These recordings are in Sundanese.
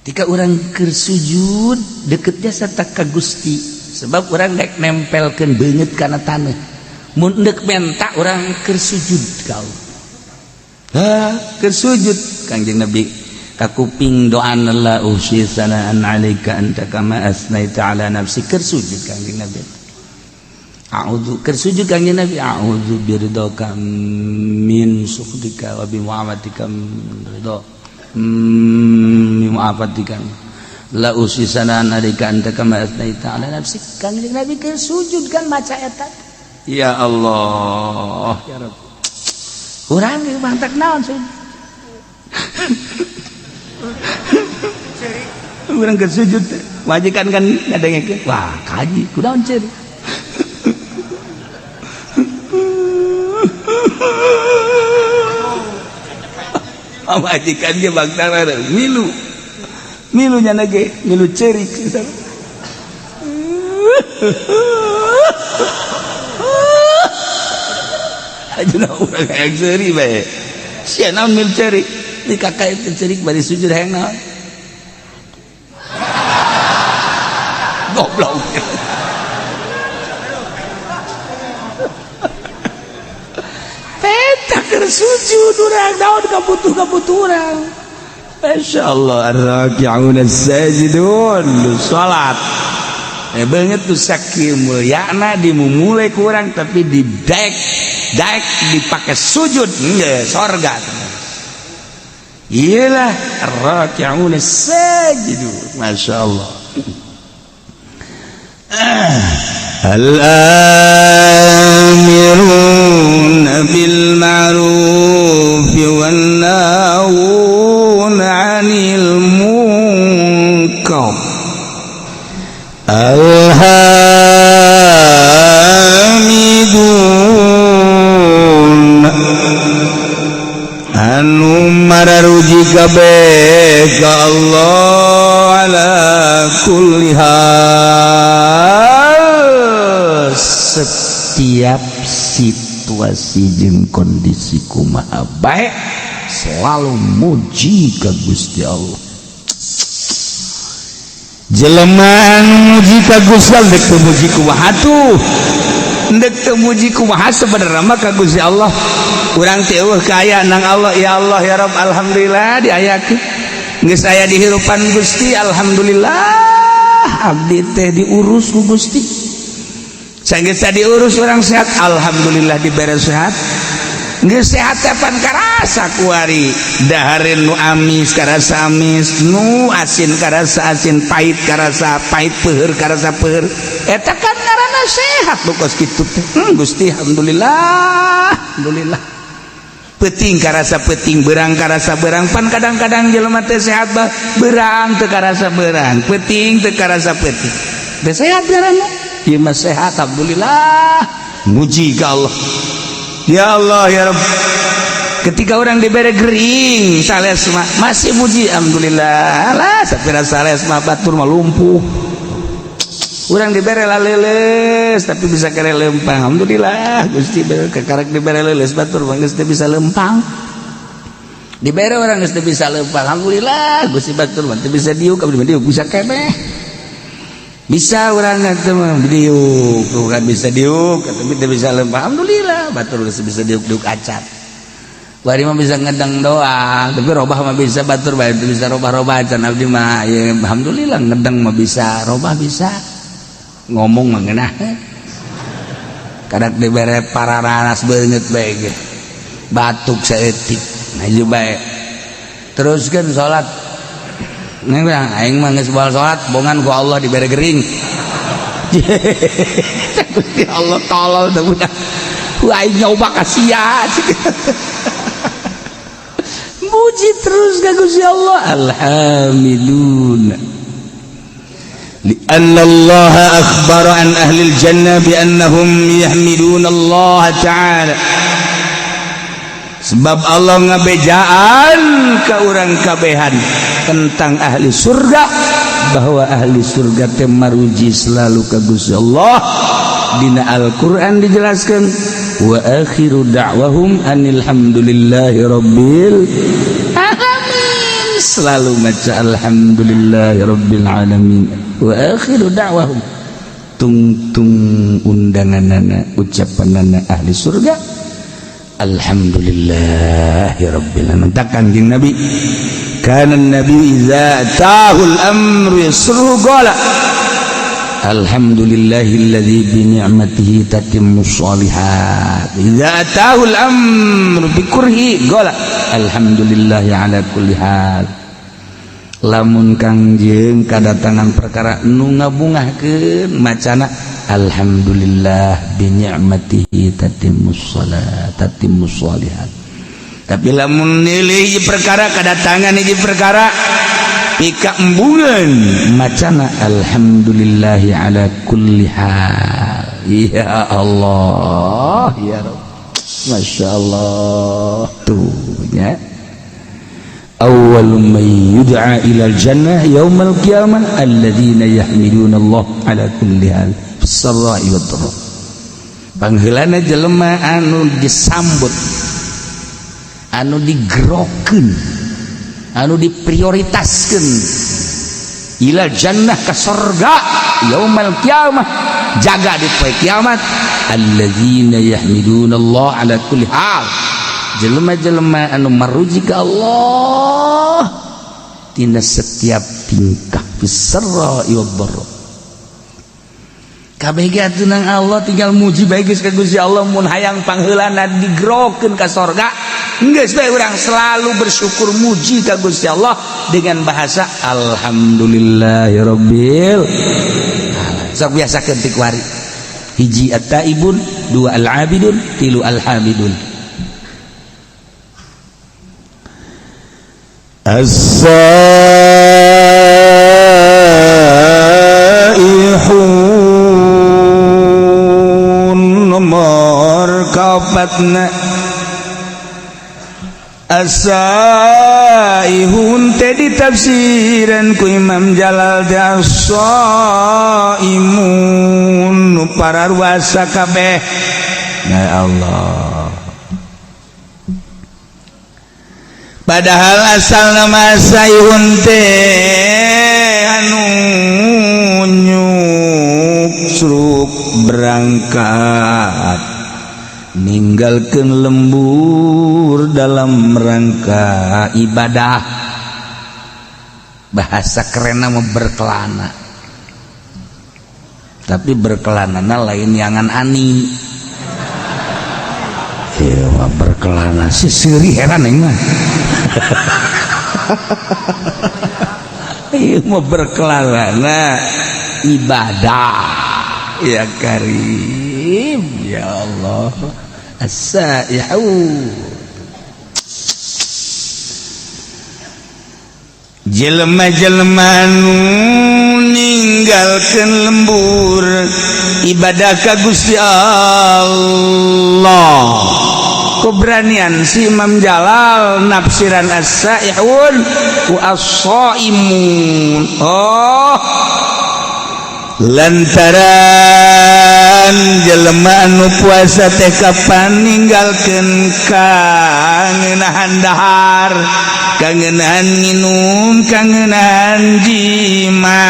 Ketika urang keur sujud, deket jasa tak ka Gusti, sebab urang dek nempelkeun beungeut kana taneuh. Mun deuk menta, urang keur sujud kau. Ha, keur sujud Kangjeng Nabi kakuping doa, "La uhsi sanaan alaika anta kama asnaita ala nafsi." Keur sujud Kangjeng Nabi. A'udzu, keur sujud Kangjeng Nabi, "A'udzu biridhaka min sukhtika wa bi mu'afatika ridha mu'afatika la uhsi sanaan alaika anta kama asnaita ala nafsi." Kangjeng Nabi keur sujud kan maca eta. Ya Allah, ya Rabb, urang ge mantak naon sujud? Urang keur sujud majikan kan ngadengekeun, "Wah, kaji kunaon ceurik?" Pamajikan ge bangsa milu milu nyana ge milu ceurik. Ajuna urang hayang seuri bae. Sia naon milu ceurik? Di kakak itu ceurik bari sujud hayang naon? Goblok. Eta keur sujud urang naon kabutuh-kabutuh urang. Masya Allah, ar-raki'un as-sajidun salat. Banget tuh sakieu mulyana dimumule kurang, tapi didek dek dipakai sujud nggak sorga. Iyalah, ar-raki'un as-sajidun. Masya Allah. الآمرون بالمعروف والناهون عن المنكر الحامدون anu mararuji kabeh ka Allah ala kulli hal, setiap situasi jeung kondisi kumaha bae selalu muji ka Gusti Allah. Jelema anu muji ka Gusti Allah, dek teu muji kumaha tuh, dek teu muji kumaha, sebenarnya mah ka Gusti Allah urang teh eueuh kaya nang Allah. Ya Allah, ya Rabb, alhamdulillah diayakeun geus aya di hirupan Gusti. Alhamdulillah abdi teh diurus ku Gusti. Sanggeus diurus, urang sehat, alhamdulillah dibere sehat. Geus sehat teh pan karasa kuari dahareun nu amis karasa amis, nu asin karasa asin, pahit karasa pahit, peuheur karasa peuheur. Eta kan karena sehat nu kos kitu teh. Gusti, alhamdulillah, alhamdulillah. Peuting karasa peuting, berang karasa berang. Pan kadang-kadang jelema teh sehat bah berang teu karasa berang, peuting teu karasa peuting. Teh sehat ngaranna. Ieu mah sehat, alhamdulillah, muji ka Allah. Ya Allah, ya Rabb. Ketika orang diberi gering sales mah masih muji, alhamdulillah lah sapira sales mah, batur mah lumpuh. Urang dibere laleles tapi bisa kere lempang, alhamdulillah Gusti kekarek dibere leuleus, batur mah geus teu bisa lempang. Dibere orang geus teu bisa lempang, alhamdulillah Gusti, batur mah teu bisa diuk, abdi mah diuk bisa keneh. Bisa orang teh mah diuk, bukan bisa diuk tapi teu bisa lempang, alhamdulillah batur geus bisa diuk-diuk acan. Bari mah bisa ngedeng doang, tapi robah mah bisa, batur bae teu bisa robah-robah acan. Abdi mah ya alhamdulillah ngedeng mah bisa, robah bisa, ngomong mah ngeunah. Kadak dibere pararanas beungeut bae ge batuk saeutik maju bae. Teruskeun salat. Neng aing mah geus baal salat bongan ku Allah dibere gering. Gusti Allah tolol teh budak. Ku aing nyoba ka sia. Muji terus ka Gusti Allah. Alhamdulillah. لأن الله أخبر عن أهل الجنة بأنهم يحمدون الله تعالى, sebab Allah ngabejaan ke urang kabehan tentang ahli surga, bahwa ahli surga teh maruji selalu ka Gusti Allah. Dina Al-Qur'an dijelaskan, "Wa akhiru da'wahum anil hamdulillahi rabbil alamin." Selalu maca alhamdulillahirabbil alamin wa akhiru da'wahum, tungtung undanganana, ucapanana ahli surga, alhamdulillahirabbil alamin. Takkan Kanjeng Nabi, kana nabi idza atahul amru yasruhu qala alhamdulillahilladzi bi ni'matihi tatimmus shalihat. Idza atahul amru bi kurhi qala alhamdulillahi ala kulli hal. Lamun Kangjeng kadatangan perkara nu ngabungahkeun, macana alhamdulillah bi ni'matihi tatimmus shalat, tatimmus shalihat. Tapi lamun nilai hiji perkara, kadatangan hiji perkara pika embungan, macana alhamdulillahi ala kulli hal. Ya Allah, ya Rabb, Masya Allah. Tuh ya, awwal man yud'a ila jannah yaumal qiyamah alladzina yahmiduna Allah ala kulli hal fis sarra'i wad dharra. Pangheulana jelema anu disambut, anu digerokeun, anu diprioritaskan ila jannah, ka sorga, yaumal kiamah, jaga di poe kiamat, alladzina yahmiduna Allah ala kulli hal, jelema-jelema anu maruji ka Allah tina setiap tingkah, fis sarra wad dharra. Kabeh ge atuh nang Allah, tinggal muji bae geus ka Gusti Allah. Mun hayang pangheulana digerokeun ka sorga, geus bae urang selalu bersyukur, muji ka Gusti Allah dengan bahasa alhamdulillahirabbil. Sok biasakeun ti kuari. Hiji at-taibun, dua al-abidun, tilu al-hamidun. As-saihun nomor kaopatna. As-saihun teh ditafsiran ku Imam Jalal teh as-saimun, nu pararuasa kabeh. Ya Allah, padahal asal nama saihun teh anu nyuksruk berangkat ninggalkan lembur dalam rangka ibadah. Bahasa kerenna mah berkelana, tapi berkelanana lain yangan ani. Ieu mah berkelana si seuri, heran aing mah. Ieu mah berkelana ibadah. Ya Karim, ya Allah. As-saihu jelema-jelema nu ninggalkeun lembur ibadah ka Gusti Allah. Keberanian si Imam Jalal nafsiran as-saihun wa as-saimun. Oh, lantaran jelema anu puasa teh kapan ninggalkeun kangenahan dahar, kangenahan nginum, kangenahan jima.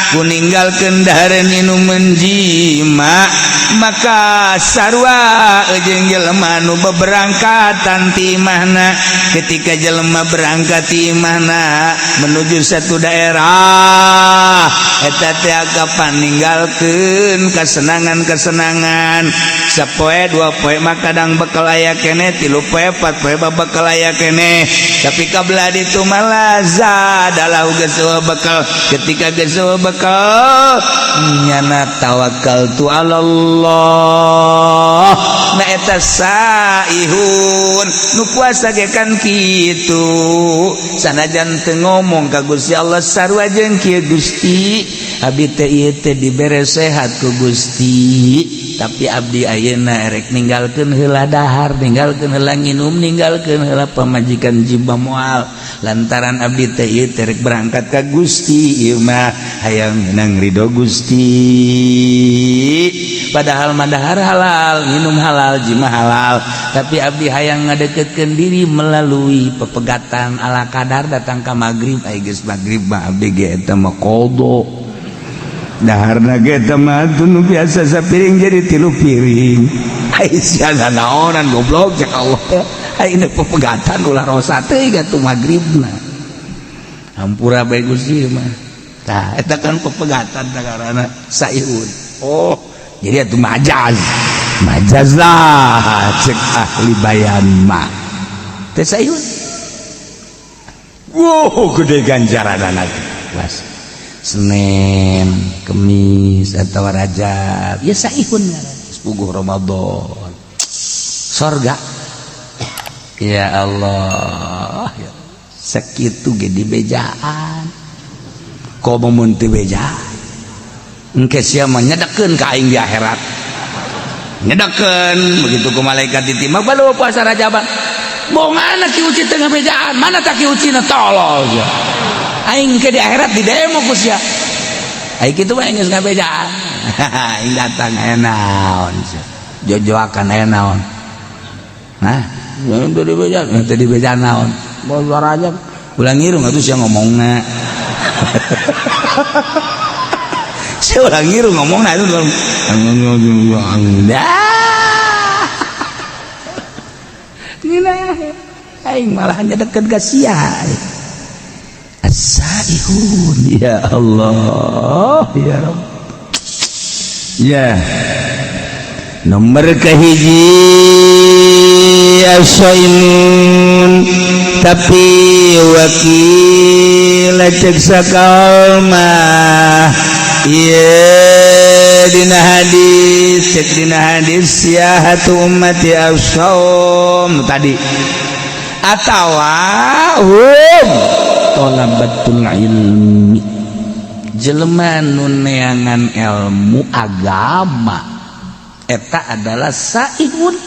Ku ninggalkeun dahar, nginum, jima, maka sarua jeung jelema anu beberangkatan ti imahna. Ketika jelema berangkat ti imahna menuju satu daerah, eta teh kapan ninggalkeun kesenangan-kesenangan. Sapoe dua poe mah kadang bekal aya keneh, tilu poe, empat poe bekal aya keneh, tapi kabelah ditu malah zadalah geus bekal. Ketika geus bekal, nyana tawakal tu Allah. Nah, eta saihun nu puasa ge kan kitu, sanajan teu ngomong ka Gusti Allah, sarua jeung kieu, Gusti, abdi teh ieu teh dibere sehat ku Gusti, tapi abdi ayeuna erek ninggalkeun heula dahar, ninggalkeun heula nginum, ninggalkeun heula pamajikan, jiba moal, lantaran abdi teh ieu teh rek berangkat ka Gusti. Ieu mah hayang menang ridho Gusti. Padahal madahar halal, minum halal, jima halal, tapi abdi hayang ngadeketkeun diri melalui pepegatan ala kadar datang ka maghrib. Ai geus maghrib mah abdi ge eta mah qada. Daharna ge eta mah nu biasa sapiring jadi 3 piring. Ai sia naonan goblok cek Allah. Ai pepegatan ulah rosa teh atuh maghribna. Hampura bae Gusti mah. Tah eta kan pepegatan karena saihun. Oh, jadi itu majaz. Majaz lah cek ahli bayan mah. Teh saihun. Wow, gede ganjaran was. Senin, Kemis atau Rajab, ya saihun ngaran. Puguh Ramadan. Sorga. Ya Allah, ya. Sakitu ge dibejaan. Komo mun teu beja engke sia mah nyedekeun ka aing di akhirat, nyedekeun begitu ku malaikat ditimbang balu puasa Rajaban bongana ki uci teu ngabejaan mana tak ki ucina tolol sia aing ke di akhirat di demo ku sia aing kitu mah geus ngabejaan aing datang aya naon sia jojoakan aya naon nah teu dibejaan teu dibejaan naon puasa Rajab ulah ngirung atuh sia ngomongna. Saya ulah ngiru ngomong nah itu aing malah deket ka sia. As-saihun ya Allah ya Rabb. Ya nomor kahiji as-saimun tapi wakil cek sakal mah ieu dina hadis cek dina hadis siyahatu ummati as-saum tadi atawa hum talabatul ilmi jelema nu neangan ilmu agama eta adalah saihun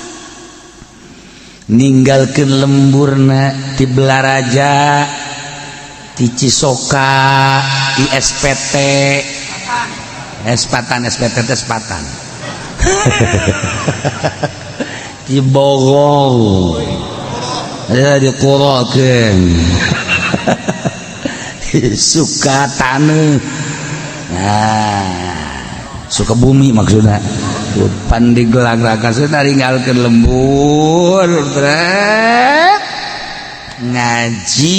ninggalkeun lemburna ti Belaraja ti Cisoka di SPT Espatan SPT teh Sepatan di Bogor ya di Kurokeun suka taneuh nah Sukabumi maksudna pan digelang rakasna ninggalkeun lembur trek ngaji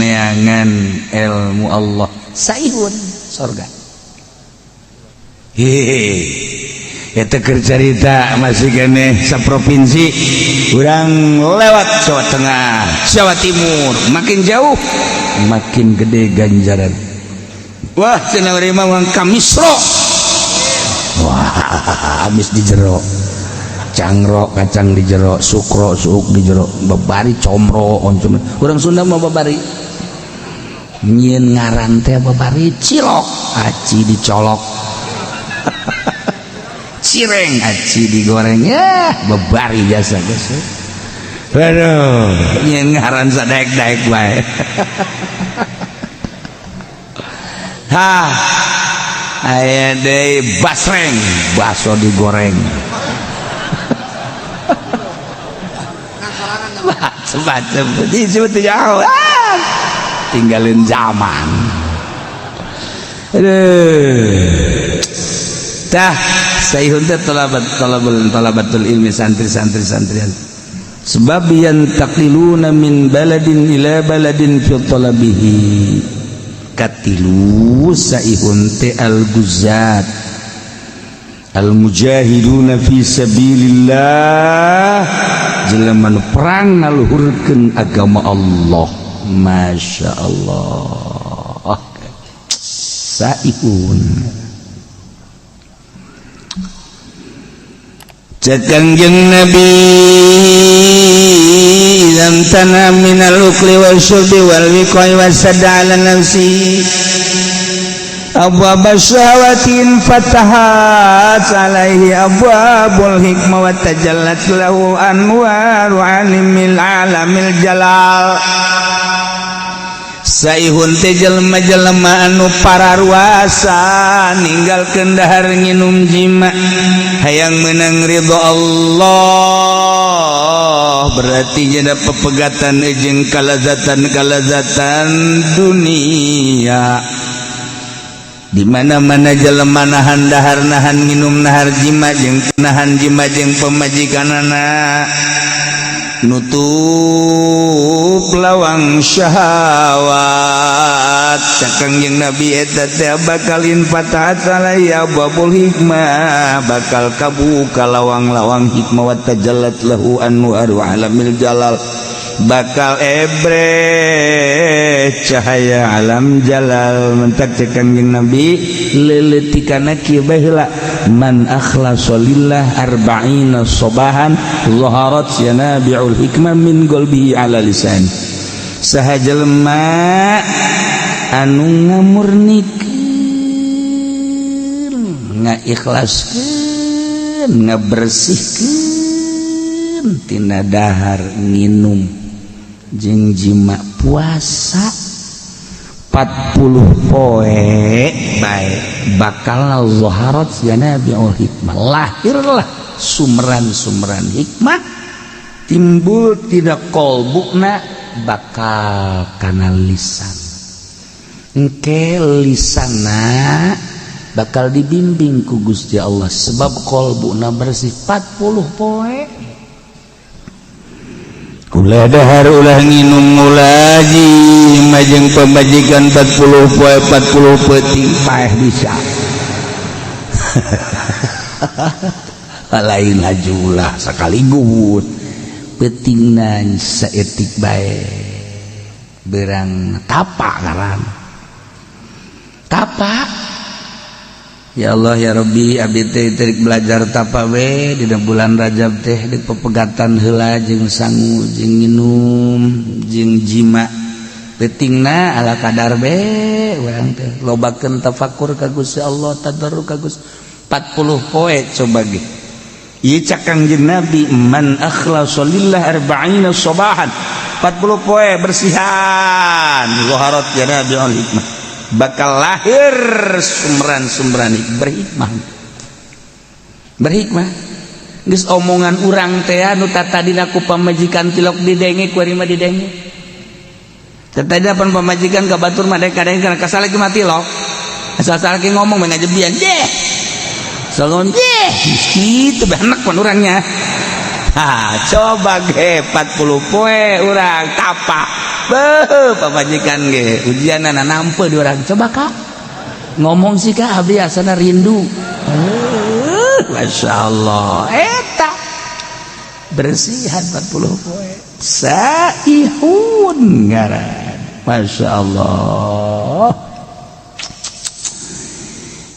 neangan ilmu Allah saihun sorga. Hehehe eta keur carita masih keneh saprovinsi urang lewat Jawa Tengah Jawa Timur makin jauh makin gede ganjaran. Wah cenah urang mah ka Misro. Wah habis di jero cangro kacang di jero sukro suuk di jero babari comro oncom urang Sunda mah babari nyieun ngaran teh babari cilok aci dicolok cireng aci digoreng ya babari jasa geus. Aduh nyieun ngaran sadaek-daek bae. Hah aya deui basreng baso digoreng. Macem-macem disebut jauh tinggalin zaman. Aduh tah saihun teh talabatul ilmi santri-santri santrian sebab yantaqiluna min baladin ila baladin fi talabihi katilu saihun teh al-guzat al-mujahiduna fi sabilillah jelema nu perang ngaluhurkeun agama Allah. Masya Allah saihun. Cek Kangjeng Nabi lam tana minal ukli wal syurbi wal wiqai wasadda ala nafsi abwab syahawatin fatahat alaihi abwabul hikmah wa tajallat lahu anwaru alimil alamil jalal. Saihun teh jelema-jelema anu pararuasa ninggalkeun dahar nginum jima hayang menang ridho Allah, berarti jada pepegatan jeung kalazatan-kalazatan dunia. Di mana-mana jelema nahan dahar, nahan nginum, nahar jima jeung nahan jima jeung pamajikanana, nutup lawang syahwat. Cek Kangjeng Nabi, eta teh bakal infatahat alaihi abwabul hikmah, bakal kabuka lawang-lawang hikmah, wa tajallat lahu anwaru alamil jalal, bakal ebre cahaya alam jalal. Mentak cek Kangjeng Nabi leuleutikanna kieu bae heula, man akhlasa lillah arba'ina sobahan zaharat yanabi'ul hikmah min qalbihi ala lisan. Saha jelema anu ngamurnikeun, ngaikhlaskeun, ngabersihkeun tina dahar nginum jeung jima, puasa 40 poe bae, bakal zaharat yanabi'ul hikmah, lahirlah sumberan-sumberan hikmah timbul tina kolbuna bakal kana lisan. Engke lisana bakal dibimbing ku Gusti Allah sebab kolbuna bersih 40 poe. Ulah dahar, ulah nginum, ulah jima jeung pamajikan 40 poe 40 peuting paeh bisa. Lain hajulah sekaligus, peutingna saeutik bae, berang tapa ngaran tapa. Ya Allah ya Rabbi, abdi teh terik belajar tapa we dina bulan Rajab teh, di pepegatan heula jeung sangu jeung nginum jeung jima, peutingna ala kadar be. Urang teh lobakeun tafakur ka Gusti Allah, tadarru ka Gusti 40 poe. Coba ge ieu, cak Kangjeng Nabi, man akhlasa lillah arba'ina sabahan, 40 poe bersihan, zaharat yanabi'ul hikmah, bakal lahir sumberan-sumberan berhikmah. Berhikmah geus omongan urang teh anu tatadina ku pamajikan tilok didenge, ku mah didenge. Tatadina pan pamajikan ka batur mah kadang kana kasal lagi mati lok, asal lagi ngomong mah ngajebian deh, selalu deh gitu benak pan urangnya. Ha, coba ge 40 poe urang tapa. Beuh, pamajikan ge ujianana nampe di urang. Coba Kak ngomong sih, Kak, abdi asana rindu. Masya Allah, eta bersihan 40 poe, saihun ngaran. Masya Allah.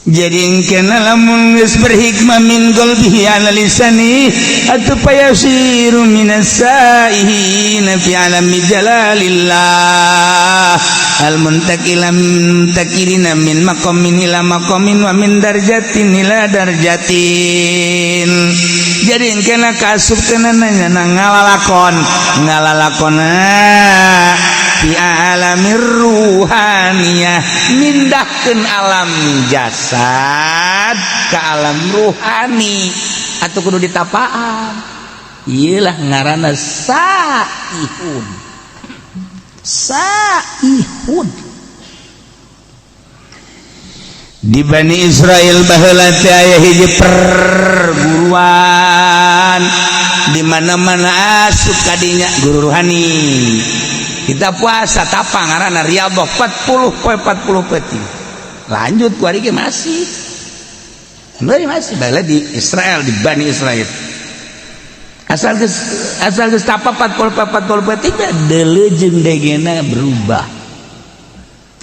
Jadi kena lamun geus berhikmah min qalbihi ala lisani atuh payasiru minas saihin fi alami jalalillah al muntakila muntakirina min maqamin ila maqamin wa min darjatin ila darjatin. Jadi kena kasup kena nanya ngalalakon ngalalakona fi alamir ruhaniyah, mindahkeun alam jasad ke alam ruhani atau kudu ditapaan. Iyalah ngaranna saihun. Saihun di Bani Israel baheula teh aya hiji perguruan, di mana-mana asup kadinya guru ruhani. Kita puasa tapa ngaranna riyadhah 40 poe 40 peuting. Lanjut ku ari ge masih. Masih baheula di Israel, di Bani Israel. Asal geus tapa 40 poe 40 peuting, deuleu jeung degena berubah.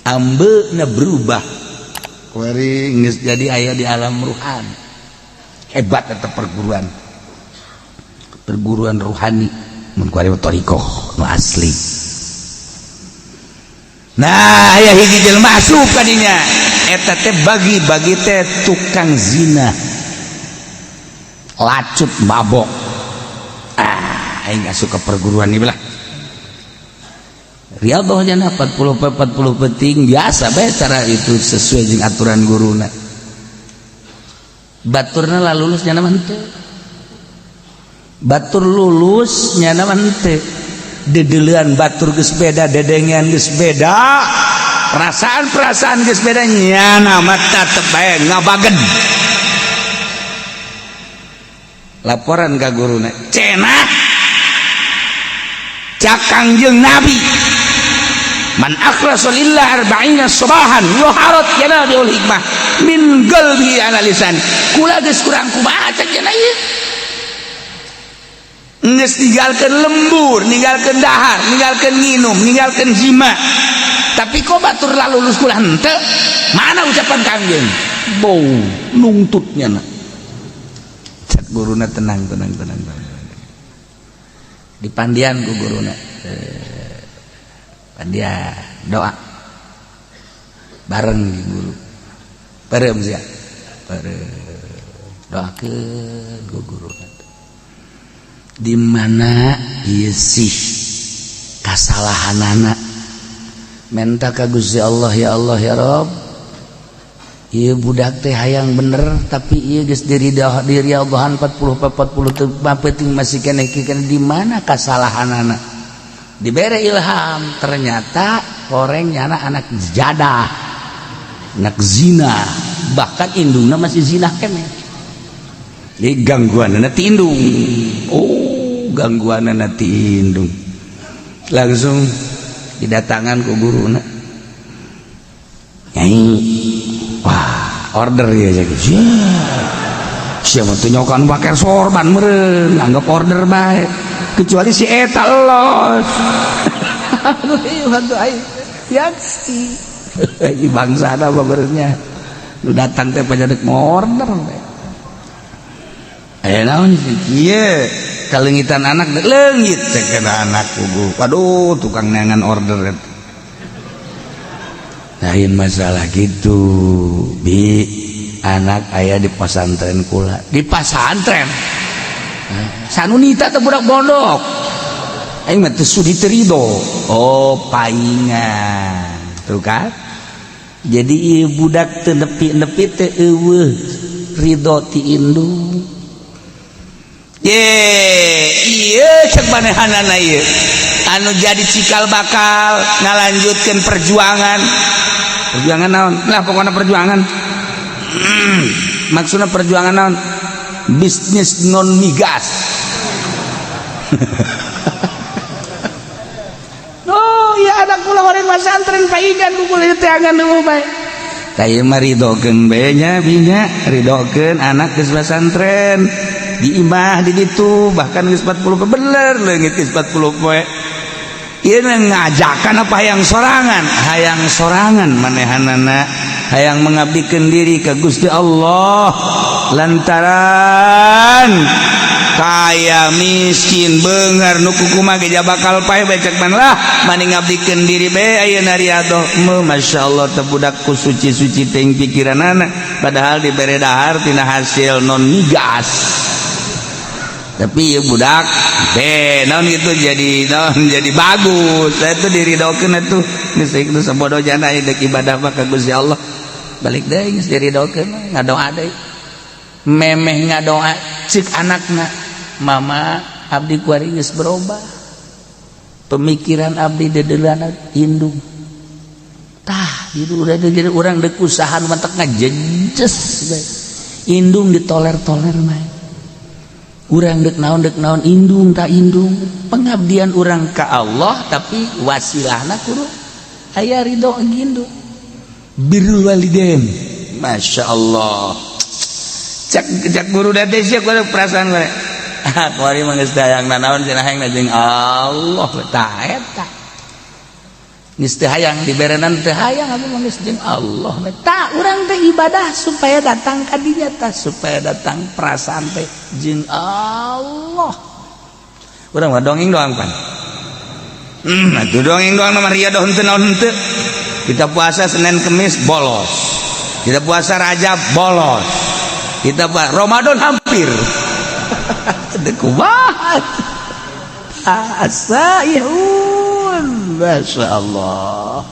Ambeuna berubah. Kuari geus jadi aya di alam ruhani. Hebat eta perguruan. Perguruan ruhani mun kuari thariqah nu asli. Nah, aya hiji jelema asup kadinya. Eta teh bagi-bagi teh tukang zina. Lacut mabok. Ah, aing asup ke perguruan ieu lah. Riyadhah nya 40 poe 40 peuting biasa bae, cara itu sesuai jeung aturan guruna. Baturna lah lulus, nyana mah henteu. Batur lulus, nyana mah henteu. Dedelean batur geus beda, dedengean geus beda, perasaan-perasaan geus beda, nyana mah tetep bae ngabagen. Laporan ka guruna, cenah cak Kangjeng Nabi, man akhlasa lillah arba'ina sabahan yuharat yanabiul hikmah min qalbi ala lisan. Kula geus kurang kumaha cek cenah ieu, geus ninggalkeun lembur, ninggalkeun dahar, ninggalkeun nginum, ninggalkeun jima, tapi kok batur lalulus, kula henteu. Mana ucapan Kangjeng? Bau nungtutnya na. Cek guruna, "Tenang, tenang, tenang, tenang." Dipandian ku guruna, pandian doa bareng di guru, bareng sia, bareng doakeun ku guru, di mana ieu sih kasalahanana. Menta ka Gusti Allah, "Ya Allah, ya Rob, ieu budak teh hayang bener, tapi ieu geus diriadhahan 40 40 teu peuting masih keneh keneh. Di mana kasalahanana?" Dibere ilham, ternyata horeng nyana anak jadah, anak zina, bahkan indungna masih zina keneh. Jadi gangguan ti indung. Oh, gangguan ti indung. Langsung didatangan ku guruna. "Nyai, wah, order ya." Jadi siapa tuh nyokan pakai sorban meren, anggap order baik, kecuali si eta los. Aduh, bantu aing yaksi bangsa apa benernya lu datang teh pada mau order. Eh, naon sih ieu kaleungitan anak? Leungit cek anak kugu. Waduh, tukang neangan order eta. Lain masalah gitu bi, anak aya di pesantren kula, di pesantren sanunita teh budak pondok aing mah teu sudi, teu ridho. Oh, paingan tuh kan. Jadi ieu budak teu nepi-nepi teu eueuh ridho ti indung. Ye, iya, cek manehanana ieu anu jadi cikal bakal ngalanjutkeun perjuangan. Perjuangan naon lah, pokoknya perjuangan. Maksudnya perjuangan naon? Bisnis non migas. Oh ya, anak kula horeng pesantren, paingan ku kula teh angan nu bae. Tah, ieu mah ridokeun bae nya binya, ridokeun anak geus pesantren di imah di ditu, bahkan geus 40 poe, bener leungit geus 40 poe. Ieu ngajakan apa hayang sorangan? Hayang sorangan manehanana, hayang mengabdikeun diri ka Gusti Allah, lantaran kaya miskin beunghar nu kumaha ge bakal paeh bae. Cek man lah, mani ngabdikeun diri bae ayeuna riadoh. Masya Allah, teh budakku suci-suci teuing pikiranana, padahal dibere dahar tina hasil non migas. Tapi ya budak be naon gitu, jadi naon, jadi bagus. Saya tuh diridokeun atuh, geus itu sabodo jana dek ibadah mah ka Gusti Allah. Balik deui geus diridokeun, ngadoa deui. Memeh ngadoa, cek anakna, "Mama, abdi kuari geus berubah pemikiran abdi, dedelana indung." Tah itu udah jadi urang dek usahaan mantek ngajejes bae. Indung ditoler-toler mah. Urang dek naon, dek naon, indung tak indung pengabdian urang ka Allah, tapi wasilahna kudu aya ridho indung. Birrul walidain, Masya Allah. Cek cek guru date sia kudu perasaan gue. Ah, kuari mah geus hayang nanaon cenah, hayang jeung Allah. Tah eta geus teu hayang diberenan, teu hayang abdi mah, geus jeung Allah. Tah, urang teh ibadah supaya datang ka dinya tah, supaya datang perasaan teh jeung Allah. Urang mah dongeng doang pan. Atuh dongeng doang mah, riadoh henteu naon henteu. Kita puasa Senin Kemis bolos, kita puasa Rajab bolos, kita puasa Ramadan hampir. Kumaha asa ieu? Masya Allah,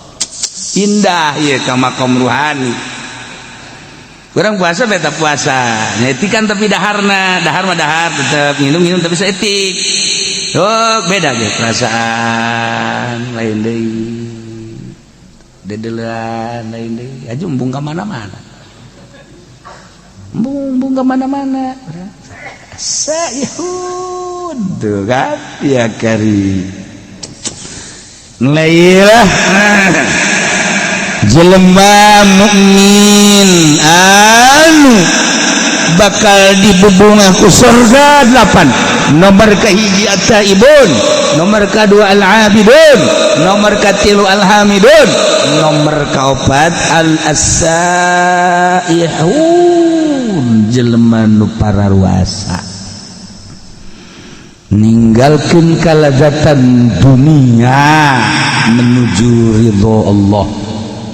indah ya ka makom ruhani. Kurang puasa beta puasa nyetikan, tapi daharna, dahar mah dahar tetep, minum minum tapi saeutik. Oh, beda ge perasaan, lain deui, dedelean lain deui. Aja embung ka mana-mana, embung embung ka mana-mana. Saihun tuh kan ya kari. Lailah jelema mukmin anu bakal dibubungah ku surga delapan. Nomor kahiji at-taibun, nomor kedua al-abidun, nomor katilu al-hamidun, nomor kaopat al-asaihun, jelema nu pararuasa ninggalkeun kalazatan dunia menuju ridho Allah,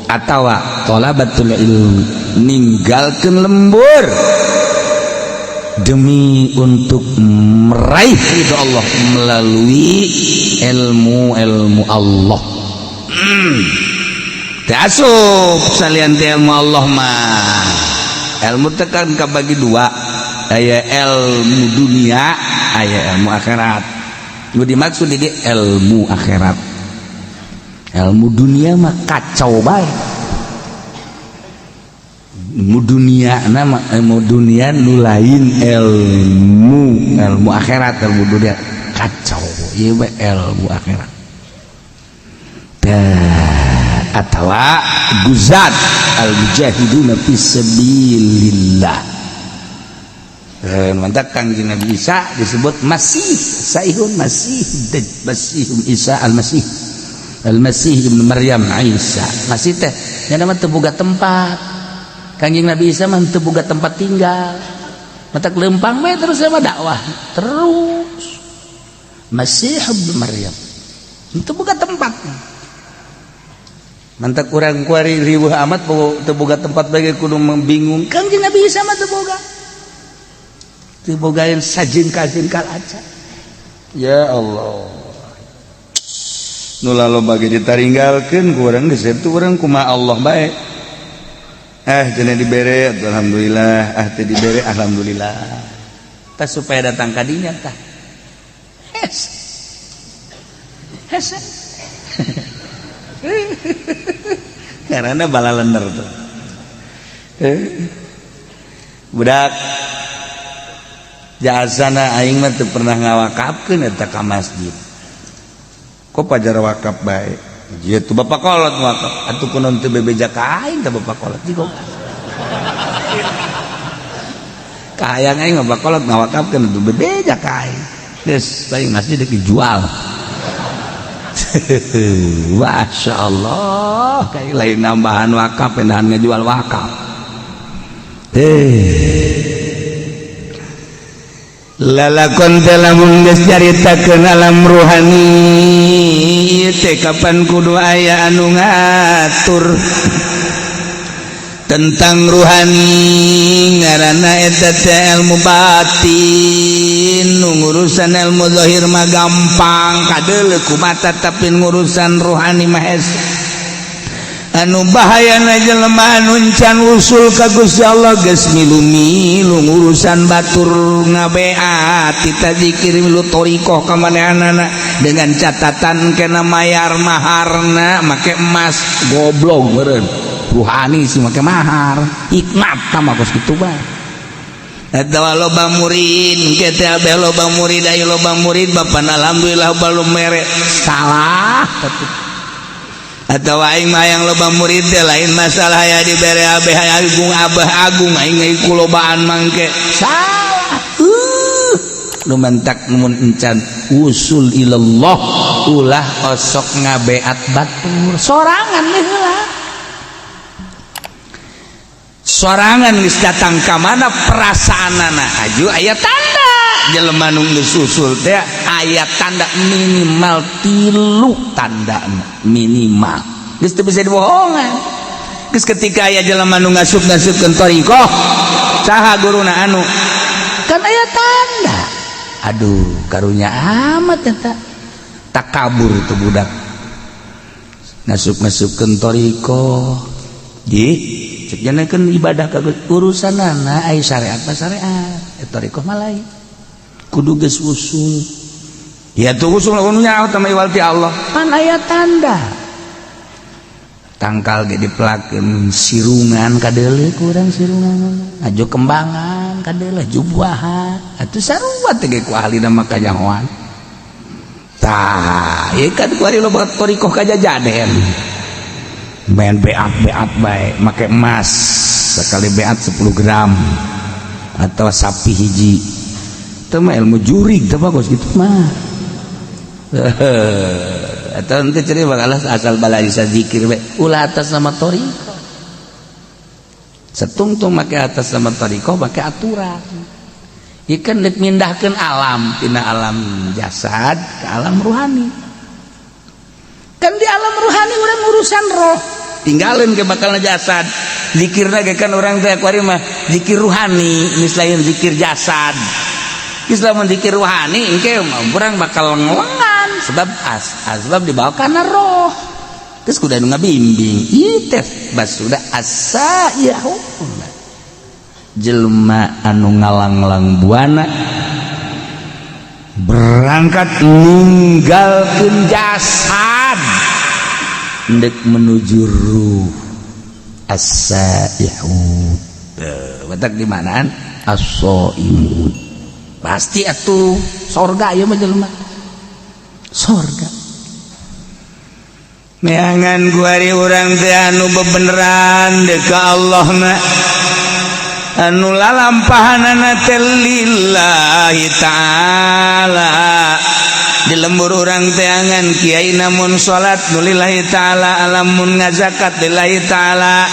atawa tholabatul ilmi, ninggalkeun lembur demi untuk meraih ridho Allah melalui ilmu-ilmu Allah. Teu asup salian ti ilmu Allah mah. Ilmu tekan kabagi dua, aya ilmu dunia, aya ilmu akhirat. Nu dimaksud di ilmu akhirat, ilmu dunia mah kacau bae. Ilmu dunia nama ilmu dunia nu lain ilmu ilmu akhirat, ilmu dunia kacau ieu bae ilmu akhirat. Tah, atawa guzat al mujahiduna fi sabilillah. Mantap, Kangjeng Nabi Isa disebut Masih Saihun, Masih Masih Isa Al-Masih, Al-Masih Ibnu Maryam Isa. Masih teh nya mah teu boga tempat. Kangjeng Nabi Isa mah teu boga tempat tinggal, matak lempang we terus sama dakwah terus. Masih Ibnu Maryam teu boga tempat. Mantak kurang kuari riweuh amat teu boga tempat bagi kudu bingung. Kangjeng Nabi Isa mah teu boga, teu bogaeun sajingkal-jingkal aja. Ya Allah, nu loba ge ditaringgalkeun ku urang geus itu. Urang kumaha Allah bae. Cenah dibere alhamdulillah, ah teu dibere alhamdulillah. Tah, supaya datang ka dinya tah hes hese karena balalender tuh. Budak jasana aing mah teu pernah ngawakafkeun eta ka masjid. Kok pajar wakaf bae? Ieu tuh bapak kolot wakaf atuh, kunaon teu bebeja ka aing tah bapak kolot? Jigo kahayang aing mah bapak kolot ngawakafkeun atuh bebeja ka aing. Geus paling masjid dijual. Masya Allah, kayak lain nambahan wakaf, pindahan ngejual wakaf. Lalakon teh lamun geus caritakeun alam ruhani ieu teh, kapan kudu aya anu ngatur tentang ruhani? Ngaranna eta teh ilmu batin. Nu ngurusan ilmu zahir mah gampang kadeuleu ku mata, tapi ngurusan ruhani mah hese. Anu bahayana jelema anu can usul ka Gusti Allah, geus milu-milu ngurusan batur, ngabeat tita zikir, milu thoriqoh ka manehanana dengan catatan kena mayar maharna make emas. Goblok meureun ruhani sih make mahar, hikmat mah kos kitu bae. Eta loba murid ke teh, abeh loba murid, ayo loba murid bapak, alhamdulillah belum mere salah. Atau aing mah yang loba murid teh lain masalah ya dibere abeh agung, abah agung aing ku lobaan mangke, salah. Nu mantak mun encan usul ilallah ulah osok ngabeat batur sorangan heula. Sorangan geus datang ka mana perasaanana aju aya tanda jelema nu geus usul teh, aya tanda minimal tilu tanda minimal, geus teu bisa dibohongan. Geus ketika aya jelema nu ngasup-ngasupkeun thoriqoh, saha guruna, anu kan aya tanda. Aduh, karunya amat eta, takabur tuh budak. Ngasup-ngasupkeun thoriqoh di cek kan ibadah ka urusanana ai syariat mah syariat, thoriqoh mah lain, kudu geus usul ya tuh usul nya tama iwal ti Allah. Pan aya tanda tangkal ge dipelakeun sirungan kadeuleu kurang sirungan aju kembangan kadeuleu jubuahan atuh sarua teh ge ku ahlina mah kanyahoan. Tah ieu kan kuari loba thoriqoh kajajaden main beat-beat bae make emas sekali beat 10 gram atau sapi hiji. Itu mah ilmu jurig teh bagus gitu mah. Atau nanti cerita bakal asal balai zikir bae ulah atas nama thoriqoh setungtung make atas nama thoriqoh make aturan. Ieu kan dek mindahkeun alam tina alam jasad ke alam ruhani. Kan di alam ruhani urang urusan roh, tinggalin ke bakal jasad. Zikirna ge kan urang teh kuari mah zikir ruhani geus lain zikir jasad. Geus lamun zikir ruhani engke urang bakal ngelengan sebab asbab dibawa kana roh. Terus kudu anu ngabimbing ieu teh bas sudah asa jelema anu ngalanglang buana berangkat ninggalkeun jasad ndek menuju ruh as-saihun. Batak di manaan as-saimun pasti atuh sorga ieu mah jelema sorga. Neangan kuari urang teh anu bebeneran deuk ka Allah na anu lalampahanana teh lillahi ta'ala. Di lembur urang teangan kiai namun salat nu lillahi ta'ala, lamun ngazakat lillahi ta'ala.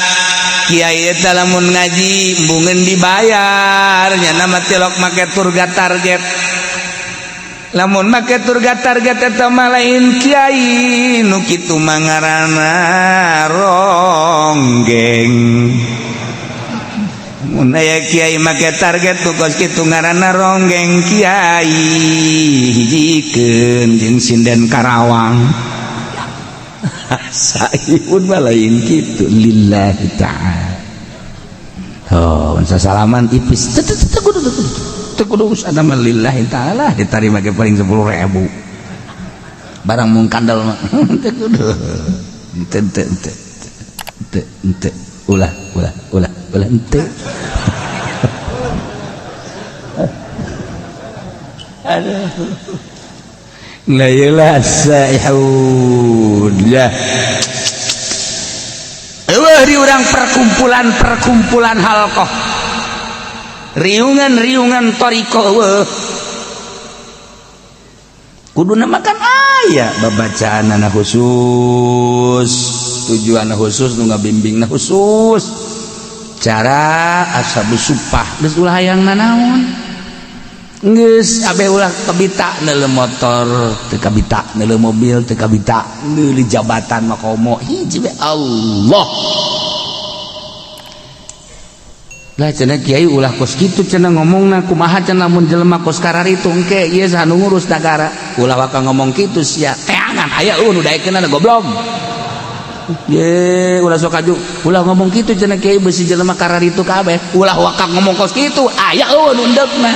Kiai eta lamun ngaji embungeun dibayar nya nama tilok make turga target. Lamun make turga target eta mah lain kiai nu kitu mah ngaranna ronggeng. Mun aya kiai make target tuh kos kitu ngaranna ronggeng kiai, hijikeun jeung sinden Karawang. Saipun mah lain kitu lillahi ta'ala. Oh, salaman ipis teu teu kudu teu kudu urusan mah lillahi ta'ala ditarima ge paling 10.000 barang mung kandel mah teu kudu teu teu teu teu teu ulah ulah ulah ulah ente. Aduh la ilah saihun ya. Eueuh di urang perkumpulan-perkumpulan halqah, riungan-riungan thoriqoh eueuh. Kuduna makan aya babacaanana khusus, tujuan khusus, nu ngabimbingna khusus, cara ashabus supah geus ulah hayang nanaon geus abe ulah kabita neuleuh motor teu kabita, neuleuh mobil teu kabita, neuleuh jabatan mah komo hiji we Allah. Lah cenah kiai ulah kos kitu cenah ngomongna kumaha cenah lamun jelema kos kararitu engke ieu saha nu ngurus nagara ulah waka ngomong kitu sia teangan aya eueuh nu daekeunana goblok. Ye ulah sok aju ulah ngomong kitu cenah kiai beusi jelema kararitu kabeh ulah waka ngomong kos kitu aya eueuh nu endepna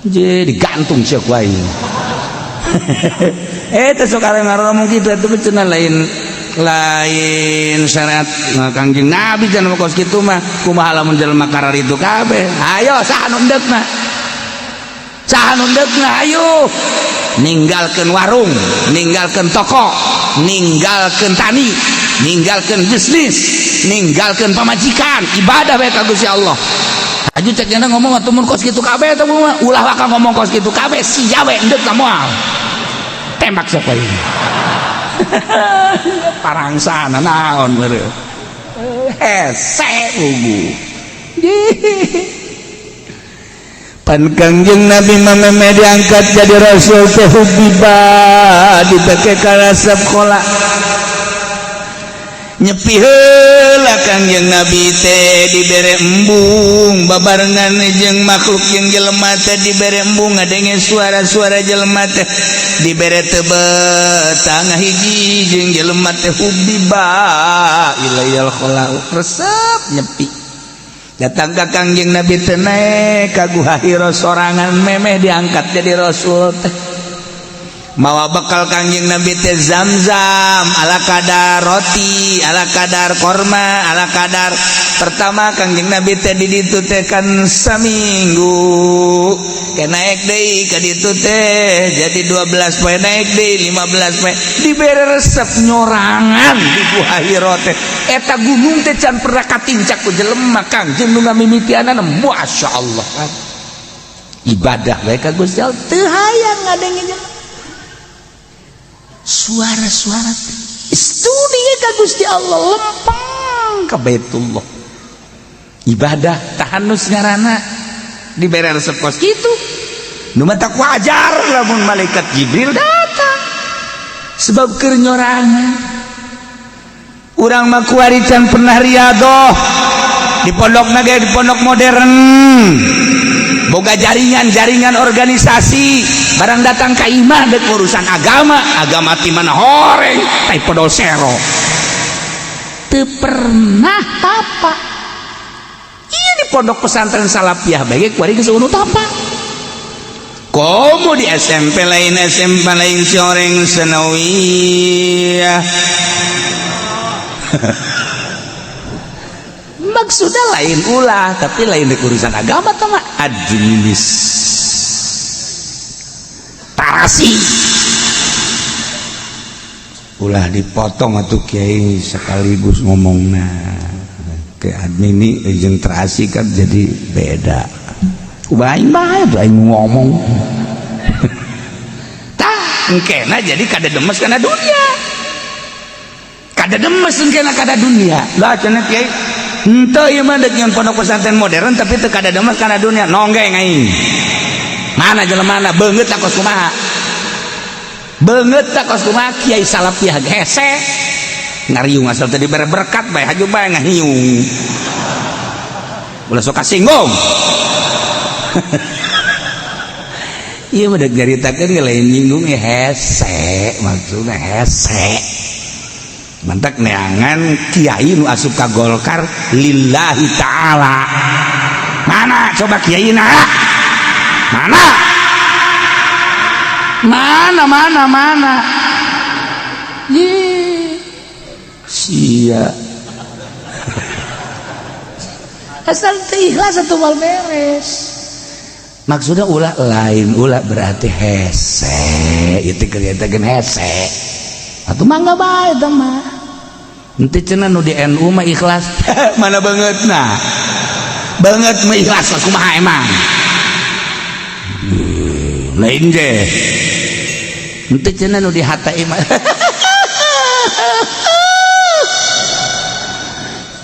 je digantung sia ku aing. Teh sok ngomong kitu atuh cenah lain lain syariat Kangjeng Nabi cenah kos kitu mah kumaha lamun jelema kararitu kabeh ayo saha nu endepna saha nu endepna ayo ninggalkeun warung, ninggalkeun toko, ninggalkeun tani, ninggalkeun bisnis, ninggalkeun pamajikan, ibadah bae ka Gusti Allah. Aju cek nyana ngomong atuh mun kos kitu kabeh teh ulah waka ngomong kos kitu kabeh sia we endek ka moal. Tembak siapa ini? Parangsana naon meureun. Hese bubu. Pan Kangjeng Nabi mah diangkat jadi rasul teh hubiba dipake ka resep kola. Nyepi heula Kangjeng Nabi teh dibere embung babarengan jeung makhluk jeung jelema teh dibere embung ngadenge suara-suara jelema teh dibere tebet tangah hiji jeung jelema teh hubiba ilayal khala resep nyepi datang ka Kangjeng Nabi teh naek ka Guha Hira sorangan memeh diangkat jadi rasul teh mawa bekal Kangjeng Nabi teh zam-zam ala kadar roti ala kadar korma ala kadar pertama Kangjeng Nabi teh di ditu teh kan saminggu ke naik deui ka ditu teh jadi 12 poe naik deui 15 poe dibere resep nyorangan di Guha Hira teh eta gunung teh can pernah katincak ku jelema Kangjeng nu ngamimitianana masyaallah ibadah bae ka Gusti Allah teu hayang ngadenge jelema suara-suara studi ka Gusti Allah lempeng ka Baitullah ibadah tahanus ngaranna dibere resep kos kitu nu matak wajar lamun malaikat Jibril datang sebab keur nyorangan urang mah kuari can pernah riadoh di pondok naga di pondok modern boga jaringan-jaringan organisasi barang datang ka imah dek urusan agama agama ti mana horeng tai podol sero teu pernah tapa ieu di pondok pesantren salafiyah bae kuari geus eueuh tapa komo di SMP lain SMP lain sioreng sanawiyah maksudnya lain ulah tapi lain di urusan agama tama administrasi ulah dipotong atuh kiai sekaligus ngomongna ke admin ini jeung terasi kan jadi beda bae bae tuh aing ngomong tah engkena jadi kada demes kana dunia kada demes engkena kada dunia lah cenah kiai henteu ieu mah deuk nyeun pondok pesantren modern tapi teu kada demes kana dunia nonggeng aing mana jelemana beungeut kos kumaha beungeut kos kumaha kiai salafiyah hese ngariung asal teu dibere berkat bae haju bae ngahiung ulah sok kasinggung ieu mah deuk nyaritakeun lain nyinggung hese maksudna hese mantak neangan kiai nu asup ka Golkar lillahi ta'ala mana coba kiai na mana mana mana mana ye sia asal teu ikhlas atuh moal beres maksudnya ulah lain ulah berarti hese itu kelihatan hese atuh mangga bae teh mah henteu cenah nu di NU mah ikhlas mana beungeutna beungeut mah ikhlas kumaha emang lain ge henteu cenah nu di HTI mah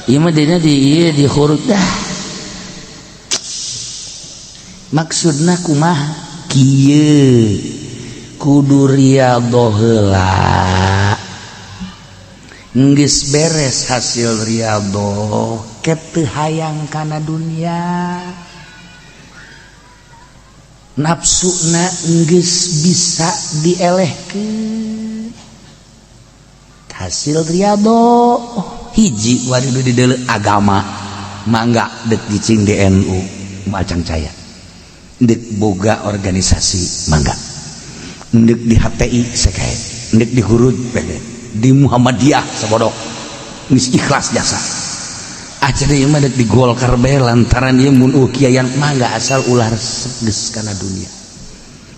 ieu mah dina di ieu di huruf dah maksudna kumaha kieu kudu riyadhoh heula geus beres hasil riyadhoh ke teu hayang kana dunia nafsuna geus bisa dielehkeun hasil riyadhoh hiji wari nu dideuleu agama mangga deuk cicing di NU macang caya deuk boga organisasi mangga ndek di HTI sekae ndek di Hurud pede di Muhammadiyah sabodok geus ikhlas jasa acara ieu mah dek di Golkar bae lantaran ieu mun kiaian mangga asal ulah resep geus kana dunia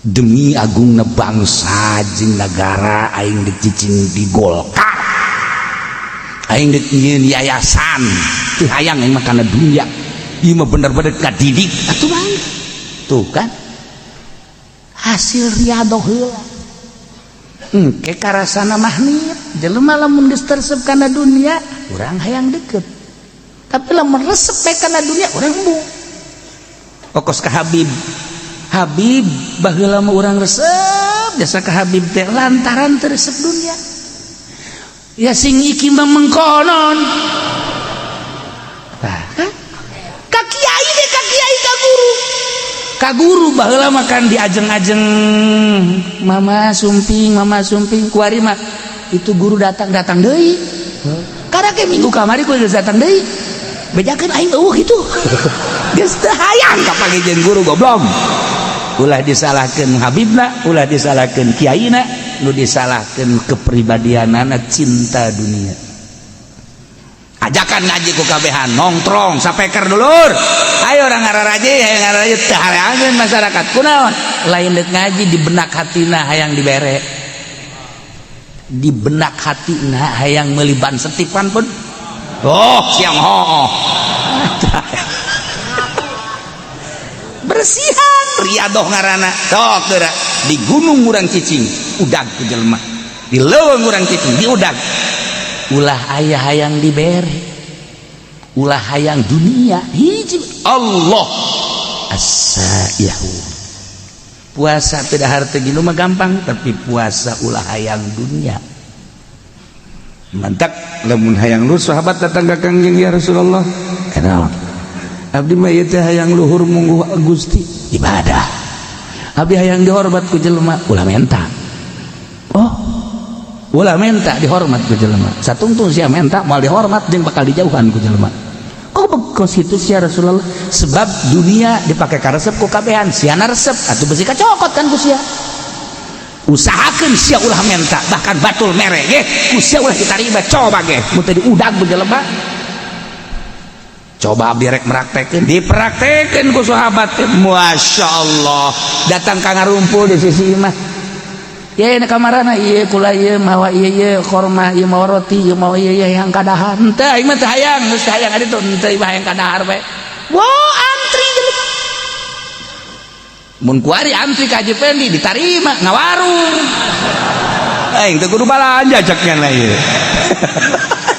demi agungna bangsa jeung nagara aing dek cicing di Golkar aing dek nyieun yayasan teu hayang aing mah kana dunia ieu mah bener-bener kadidik atuh mangga tuh kan hasil riadoh heula engke karasana mahnit jelema lamun geus teresep kana dunia urang hayang deket tapi lamun resep bae kana dunia urang embung okos ka Habib Habib baheula mah urang resep jasa ka Habib teh lantaran teu resep dunia. Ya sing iki mah mengkonon. Tah, kan? Ka kiai deh, ka kiai, ka guru. Ka guru baheula mah kan diajeng-ajeng, mama sumping, mama sumping, kuari mah itu guru datang datang deui. Karena ke minggu kamari kudu datang deui. Bejakeun aing euweuh kitu. Geus teu hayang kapanggih jeung guru, goblok. Ulah disalahkeun habibna, ulah disalahkeun kiaina, nu disalahkeun kepribadianana cinta dunia. Ajakan ngaji ku kabehan, nongtrong sapeker dulur. Ayo orang ngararaji, ayo ngararaji teu hareangeun masyarakat. Kunaon? Lain deuk ngaji, di benak hatina hayang dibere. Di benak hatina hayang meuli ban setipan pun. Oh, siang ho. Bersihan riadoh ngaranna. Sok geura di gunung urang cicing, udag ku jelema. Di leuweung urang cicing, diudag. Ulah aya hayang dibere. Ulah hayang dunia. Hiji Allah as-saihu. Puasa tidak harta gini mah gampang, tapi puasa ulah hayang dunia. Mantap lamun hayang lu sahabat datang ka Kangjeng, "Ya Rasulullah, kenal abdi mah ieu teh hayang luhur mungguh Gusti, ibadah. Abdi hayang dihormat ku jelema." Ulah menta. Oh, ulah menta dihormat ku jelema. Satungtung sia menta moal dihormat jeung bakal dijauhan ku jelema. Kok bekos itu sia, Rasulullah? Sebab dunia dipakai karesep ku kabehan, sia resep atuh besi kacokot kan ku sia. Usahakeun sia ulah menta, bahkan batul mere ge ku sia ulah ditarima. Coba ge mun teu diudag ku jelema. Coba abdi rek meraktekeun, dipraktekeun ku sahabat teh, Masya Allah, datang ka ngarumpul di sisi imah. Ya ini kamarana ieu kula, ieu mawa ieu, ieu korma, ieu mawa roti, ieu mawa ieu, ieu yang kadahar. Henteu, aing mah teu hayang, geus teu hayang adi tuh, henteu, ieu hayang kadahar bae. Wah, antri jelema. Mun kuari antri ka Haji Pendi ditarima ngawarung. Aing teu kudu balanja cek nya ieu.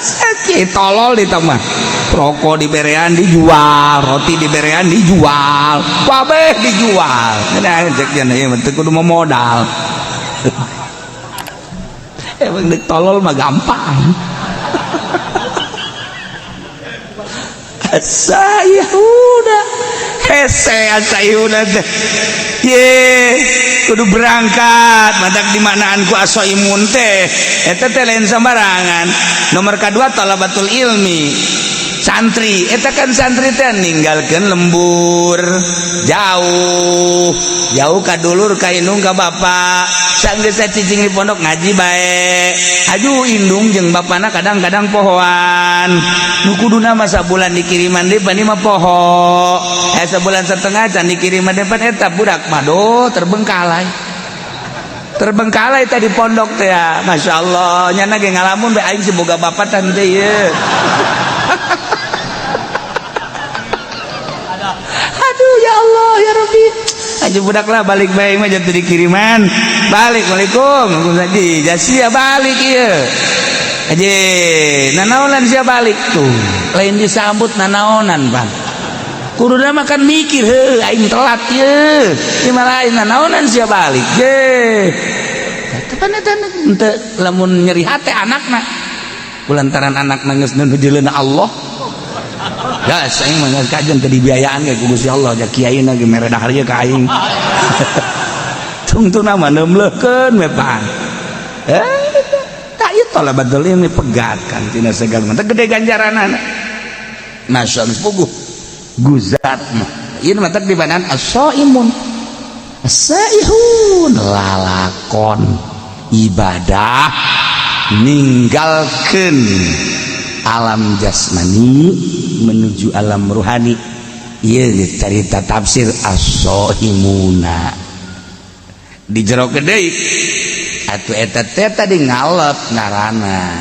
Sakit tolol di mah. Rokok diberean dijual, roti diberean dijual, kabeh dijual. Nah, cek nya ieu mah teu kudu modal. Emang dek tolol mah gampang. Asayuda hese asayuda teh. Ye, kudu berangkat matak di manaan ku asoimun teh. Eta teh lain sembarangan. Nomor kedua talabatul ilmi. Santri, eta kan santri teh ninggalkeun lembur jauh jauh ka dulur, ka indung, ka bapak. Sanggeus cicing di pondok ngaji bae, aju indung jeung bapana kadang-kadang pohoan nu kuduna mah sabulan dikiriman deui pan mah poho, eh, sebulan setengah can dikiriman deui pan. Eta budak mah do terbengkalai, terbengkalai tadi pondok teh ya. Masya Allah, nyana ge ngalamun bae, aing si boga bapak tante ieu. Aduh, ya Allah, ya Rabbi. Aja budak lah balik bae mah jatuh dikiriman. Balik, Waalaikum. Haji, jasia balik ieu. Haji, nanaonan sia balik tuh. Lain disambut nanaonan, Bang. Kuduna mah kan mikir, heuh aing telat ieu. Ieu mah lain, nanaonan sia balik. Je. Tepan eta henteu lamun nyeri hate anakna. Kulantaran anakna geus nuju Allah. Ya, aing mah geus kajen teu dibiayaan ge ku Gusti Allah, ja kiai na ge mere dahar ge ka aing. Tungtungna mah neumleukeun we pan. Eh, tak ieu talabatul ilmi pegat kan tina segala mah gede ganjaranana. Masya Allah, puguh guzat mah. Ieu mah teh dibanan as-saimun. As-saihun lalakon ibadah ninggalkeun alam jasmani menuju alam ruhani. Ieu cerita tafsir as-sohimuna di jero deui atuh eta teh tadi ngalep ngaranna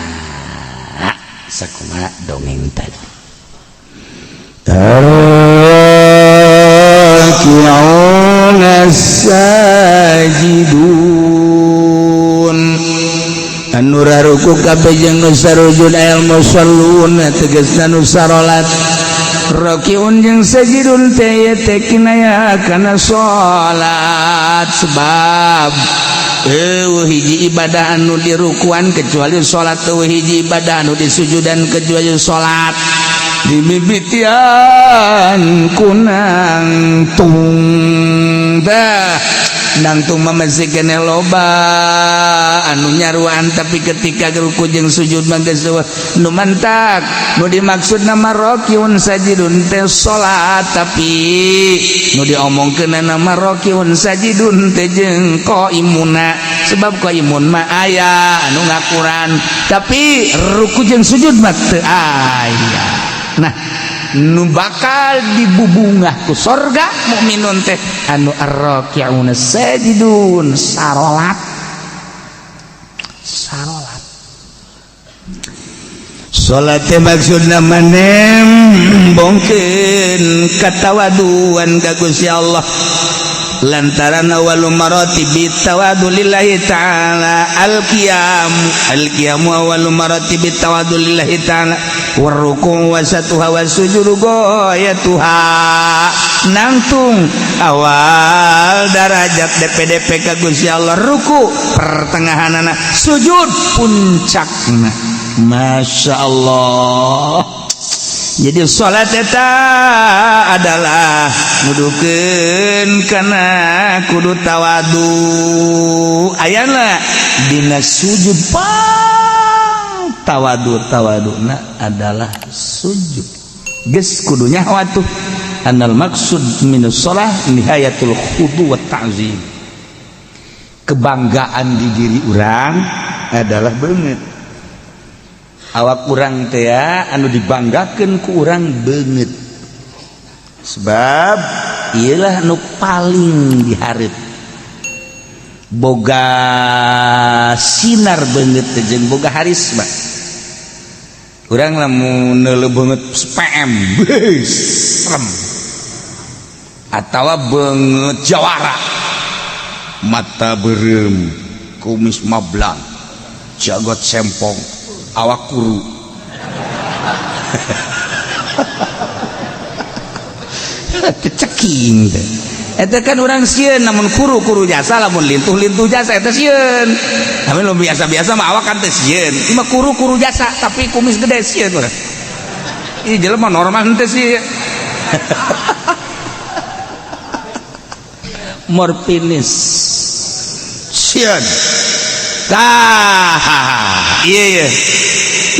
sakumaha dongeng tadi. Raki'una sajidun anu raruku kabeh jeung nu sarujud al musallun, tegasna nu sarolat. Rakiun jeung sajidun teh teh kinaya kana salat, sebab Eueuh hiji ibadah anu dirukuan kecuali salat, eueuh hiji ibadah anu disujudan kecuali salat. Dimimitian kunang tung dah nangtung mah masih keneh loba anu nyaruan, tapi ketika ruku jeung sujud mah geus eueuh nu mantak. Nu dimaksud nama rokiun sajidun teh salat, tapi nu diomongkeun nama rokiun sajidun teh jeung qaimuna, sebab qaimun mah aya anu ngakuran, tapi ruku jeung sujud mah teu aya. Nah, nu bakal dibubungah ku sorga mukminun teh anu arraki'una sajidun, sarolat sarolat. Salat teh maksudna manem bongkeun katawaduan ka Gusti Allah, lantaran awwalu maratibi tawadu lillahi ta'ala al-qiyam, al-qiyamu awwalu maratibi tawadu lillahi ta'ala, warruku wasatuha wasujudu goyatuha. Nangtung awal darajat DPDP ka Gusti Allah ruku, pertengahanana sujud, puncakna. Masya Allah. Jadi salat eta adalah nudukeun kana kudu tawadu. Ayana dina sujud pang tawadu, tawaduna adalah sujud. Geus kudunya watuh anal maksud minus shalah nihayatul khudu wa ta'zim. Kebanggaan di diri urang adalah beungeut awak urang teh anu dibanggakeun ku urang beungeut, sebab iyalah nu paling dihareup boga sinar beungeut teh jeung boga harisma. Urang lamun neuleuh beungeut PM serem, atawa beungeut jawara, mata beureum, kumis mablang, jagot sempong, awak kuru. Keceking teh eta kan urang sieun. Namun kuru-kuru jasa, lamun lintuh-lintuh jasa eta sieun. Tapi lu biasa-biasa mah awak kan teh sieun. Ieu mah kuru-kuru jasa tapi kumis gede, sieun urang. Ieu jelema normal henteu sih. Morfinis sieun. Tah, iya iya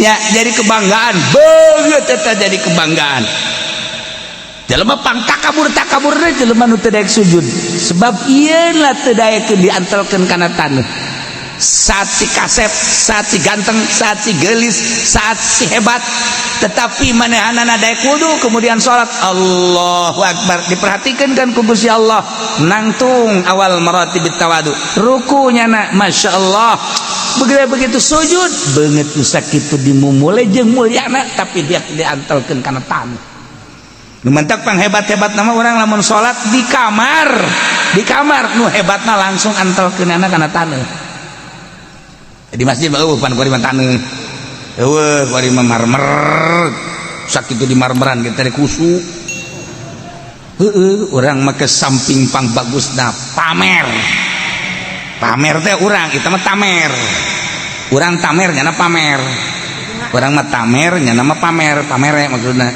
ya, jadi kebanggaan beungeut eta, jadi kebanggaan. Jelema pang takabur takabur teh jelema nu teu daek sujud, sebab ieu lah teu daekeun diantelkeun kana taneuh. Saat si kasep, saat si ganteng, saat si geulis, saat si hebat, tetapi manehanana daek wudu kemudian salat, Allahu akbar, diperhatikan kan ku Gusti Allah. Nangtung awal maratibit tawadu, rukunya na Masya Allah, begitu begitu sujud beungeut nu sakitu dimumule jeung mulyana, tapi dia diantelkeun kana taneuh. Nu mantak pang hebat-hebat nama orang lamun salat di kamar, di kamar nu hebatna langsung antelkeunana kana taneuh. Di masjid mah eueuh pan kuari mah taneuh, eueuh kuari mah marmer, sakitu di marmeran kita teh kusu. Heueuh, urang mah ke samping pang bagusna pamer. Pamer teh urang, itu mah tamer. Urang tamer nyana pamer. Urang mah tamer nyana mah pamer, pamere maksudna.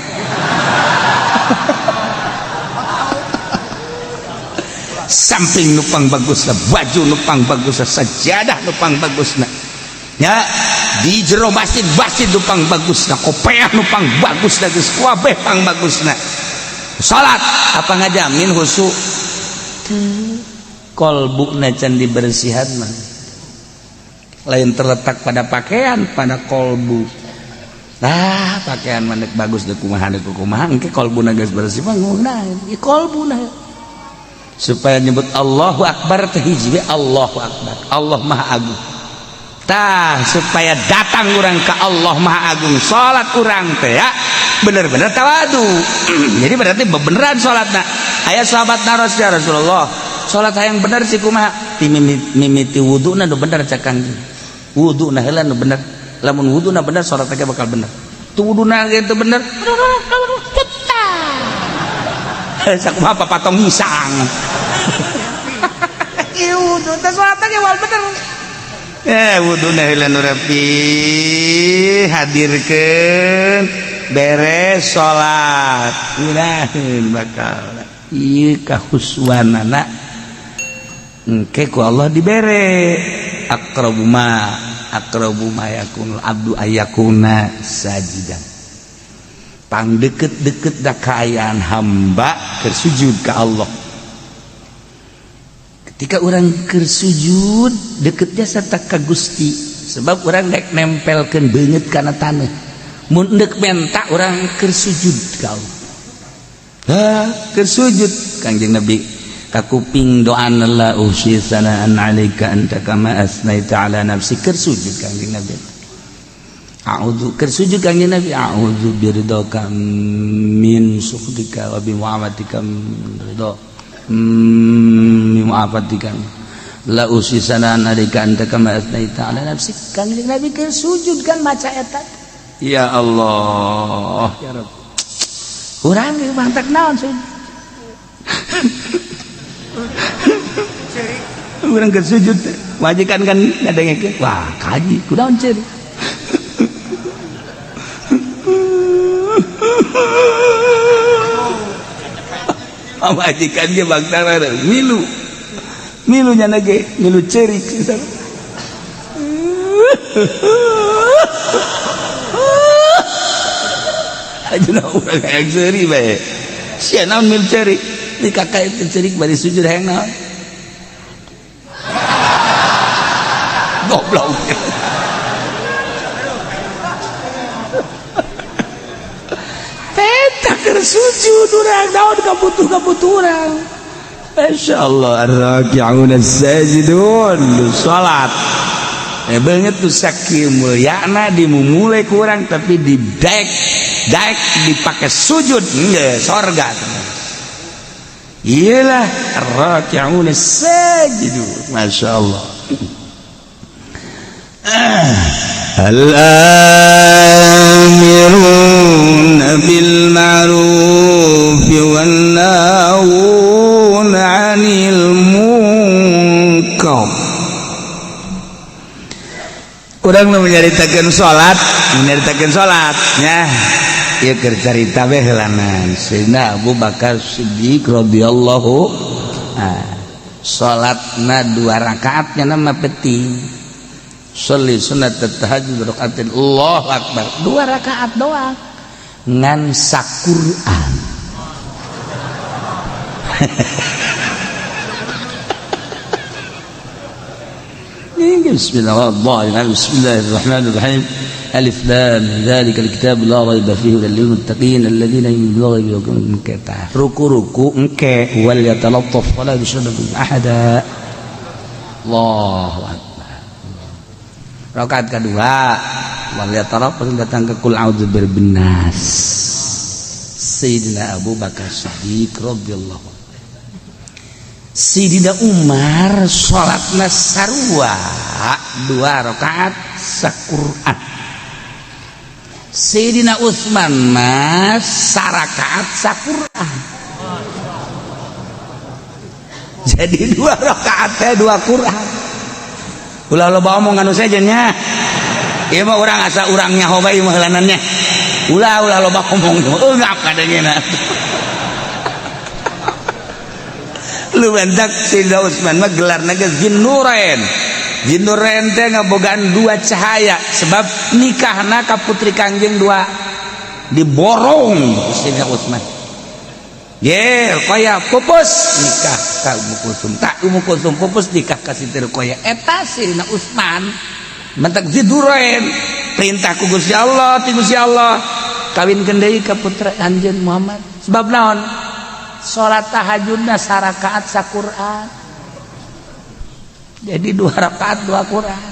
Samping nupang bagusna, baju nupang bagusna, sajadah nupang bagusna. Ya, di jero masjid masjid nupang bagusna, kopeah nupang bagusna, geus kabeh pang bagusna. Salat apa ngajamin khusyuk? Kolbuna can dibersihan mah. Lain terletak pada pakaian, pada kolbu. Nah, pakaian mah nek bagus deuk kumaha deuk kumaha, engke kolbuna geus bersih mah ngungna. Ieu kolbuna. Supaya nyebut Allahu Akbar teh hiji Allahu Akbar, Allah Maha Agung. Tah, supaya datang urang ke Allah Maha Agung, salat urang teh ya bener-bener tawadu. Jadi berarti beneran salatna. Aya sahabat naros, ya Rasulullah, salat hayang bener sih kumaha? Ti mimiti wuduna nu bener cak Kangjeng. Wuduna heula nu bener. Lamun wuduna bener salat teh bakal bener. Tu wuduna ge teu bener. Sakumaha papatong ngisang. Wudu teh salat ge wal bener. Wuduna heula nu rapi, hadirkeun, beres salat. Ngeunaheun bakal. Ieu kahuswanana engke ku Allah dibere aqrabu ma aqrabu ma yakunul abdu ayakuna sajidan. Pang deket-deket da kaayaan hamba keur sujud ka Allah. Ketika orang keur sujud deket jasa tak ka Gusti, sebab orang dek nempelkeun beungeut kana taneuh. Mun deuk menta orang keur sujud ka Allah. Ha, keur sujud Kangjeng Nabi kakuping doa la usi sanaan alaika anta kama asnaita ala nafsi, keur sujud Kangjeng Nabi. A'udzu keur sujud Kangjeng Nabi, a'udzu biridhaka min sukhtika wa bi mu'amatika min ridha. Mu'afatika la usi sanaan alaika anta kama asnaita ala nafsi. Kangjeng Nabi keur sujud kan maca eta. Ya Allah ya Rabb. Urang ge mantak naon sujud. Urang keur sujud majikan kan ngadengekeun, wah kaji kunaon ceurik. Majikan ge bangtara milu. Milu nya ge milu ceurik. Ajeuna urang hayang seuri bae. Sia naon milu ceurik? Di kakak itu ceurik bari sujud hayang naon? Goblok. Peta keur sujud urang naon kabutuh-kabutuh urang. Masyaallah ar-raki'un as-sajidun salat. Banget tuh sakieu mulyana dimumule kurang tapi didek daek dipakai sujud nggak sorga. Iyalah ar-raki'un as-sajidun. Masyaallah. Al-amiruna bil ma'ruf wan nahuna 'anil munkar. Urang nu nyaritakeun salat, nyaritakeun salat nya. Ieu keur carita we heulanan. Sayyidina Abu Bakar Siddiq radhiyallahu anhu salatna 2 rakaat nya mah penting. Sholli sunat tahajud rakaatin, Allahu akbar. 2 rakaat doang ngan saquran. Bismillahirrahmanirrahim. Bismillahirrahmanirrahim. Alif lam dzalikal kitab la raiba fihi hudal lil muttaqin alladzina yu'minuna bil ghaibi wa yuqimuna ruku-ruku engke wal yatalattaf wa la yushriku ahada. Allahu akbar. Rakaat kedua wal yatalattaf datang ke kul a'udzu birabbin nas. Sayyidina Abu Bakar Siddiq radhiyallahu anhu. Sayyidina Umar salatna sarua 2 rakaat saquran. Sayyidina Utsman mah sarakaat saquran. Jadi 2 rakaat teh 2 Quran. Ulah loba omong anu sejen nya. Ieu mah urang asa urang nyaho bae mah heulanannya. Ulah ulah loba omong eungap kadangena. Lu bentak Sayyidina Utsman mah gelarna ge Zinnurain. Zinnurain teh ngabogaan 2 cahaya sebab nikahna ka putri Kangjeng 2 diborong Sayyidina Utsman. Ye, Ruqayyah pupus nikah ka Ummu Kulsum. Tak Ummu Kulsum pupus nikah ka Siti Ruqayyah. Eta Sayyidina Utsman mentak Zinnurain perintah ku Gusti Allah, ti Gusti Allah kawinkeun deui ka putra anjeun Muhammad. Sebab naon? Salat tahajudna sarakaat saquran. Jadi 2 rakaat 2 Quran.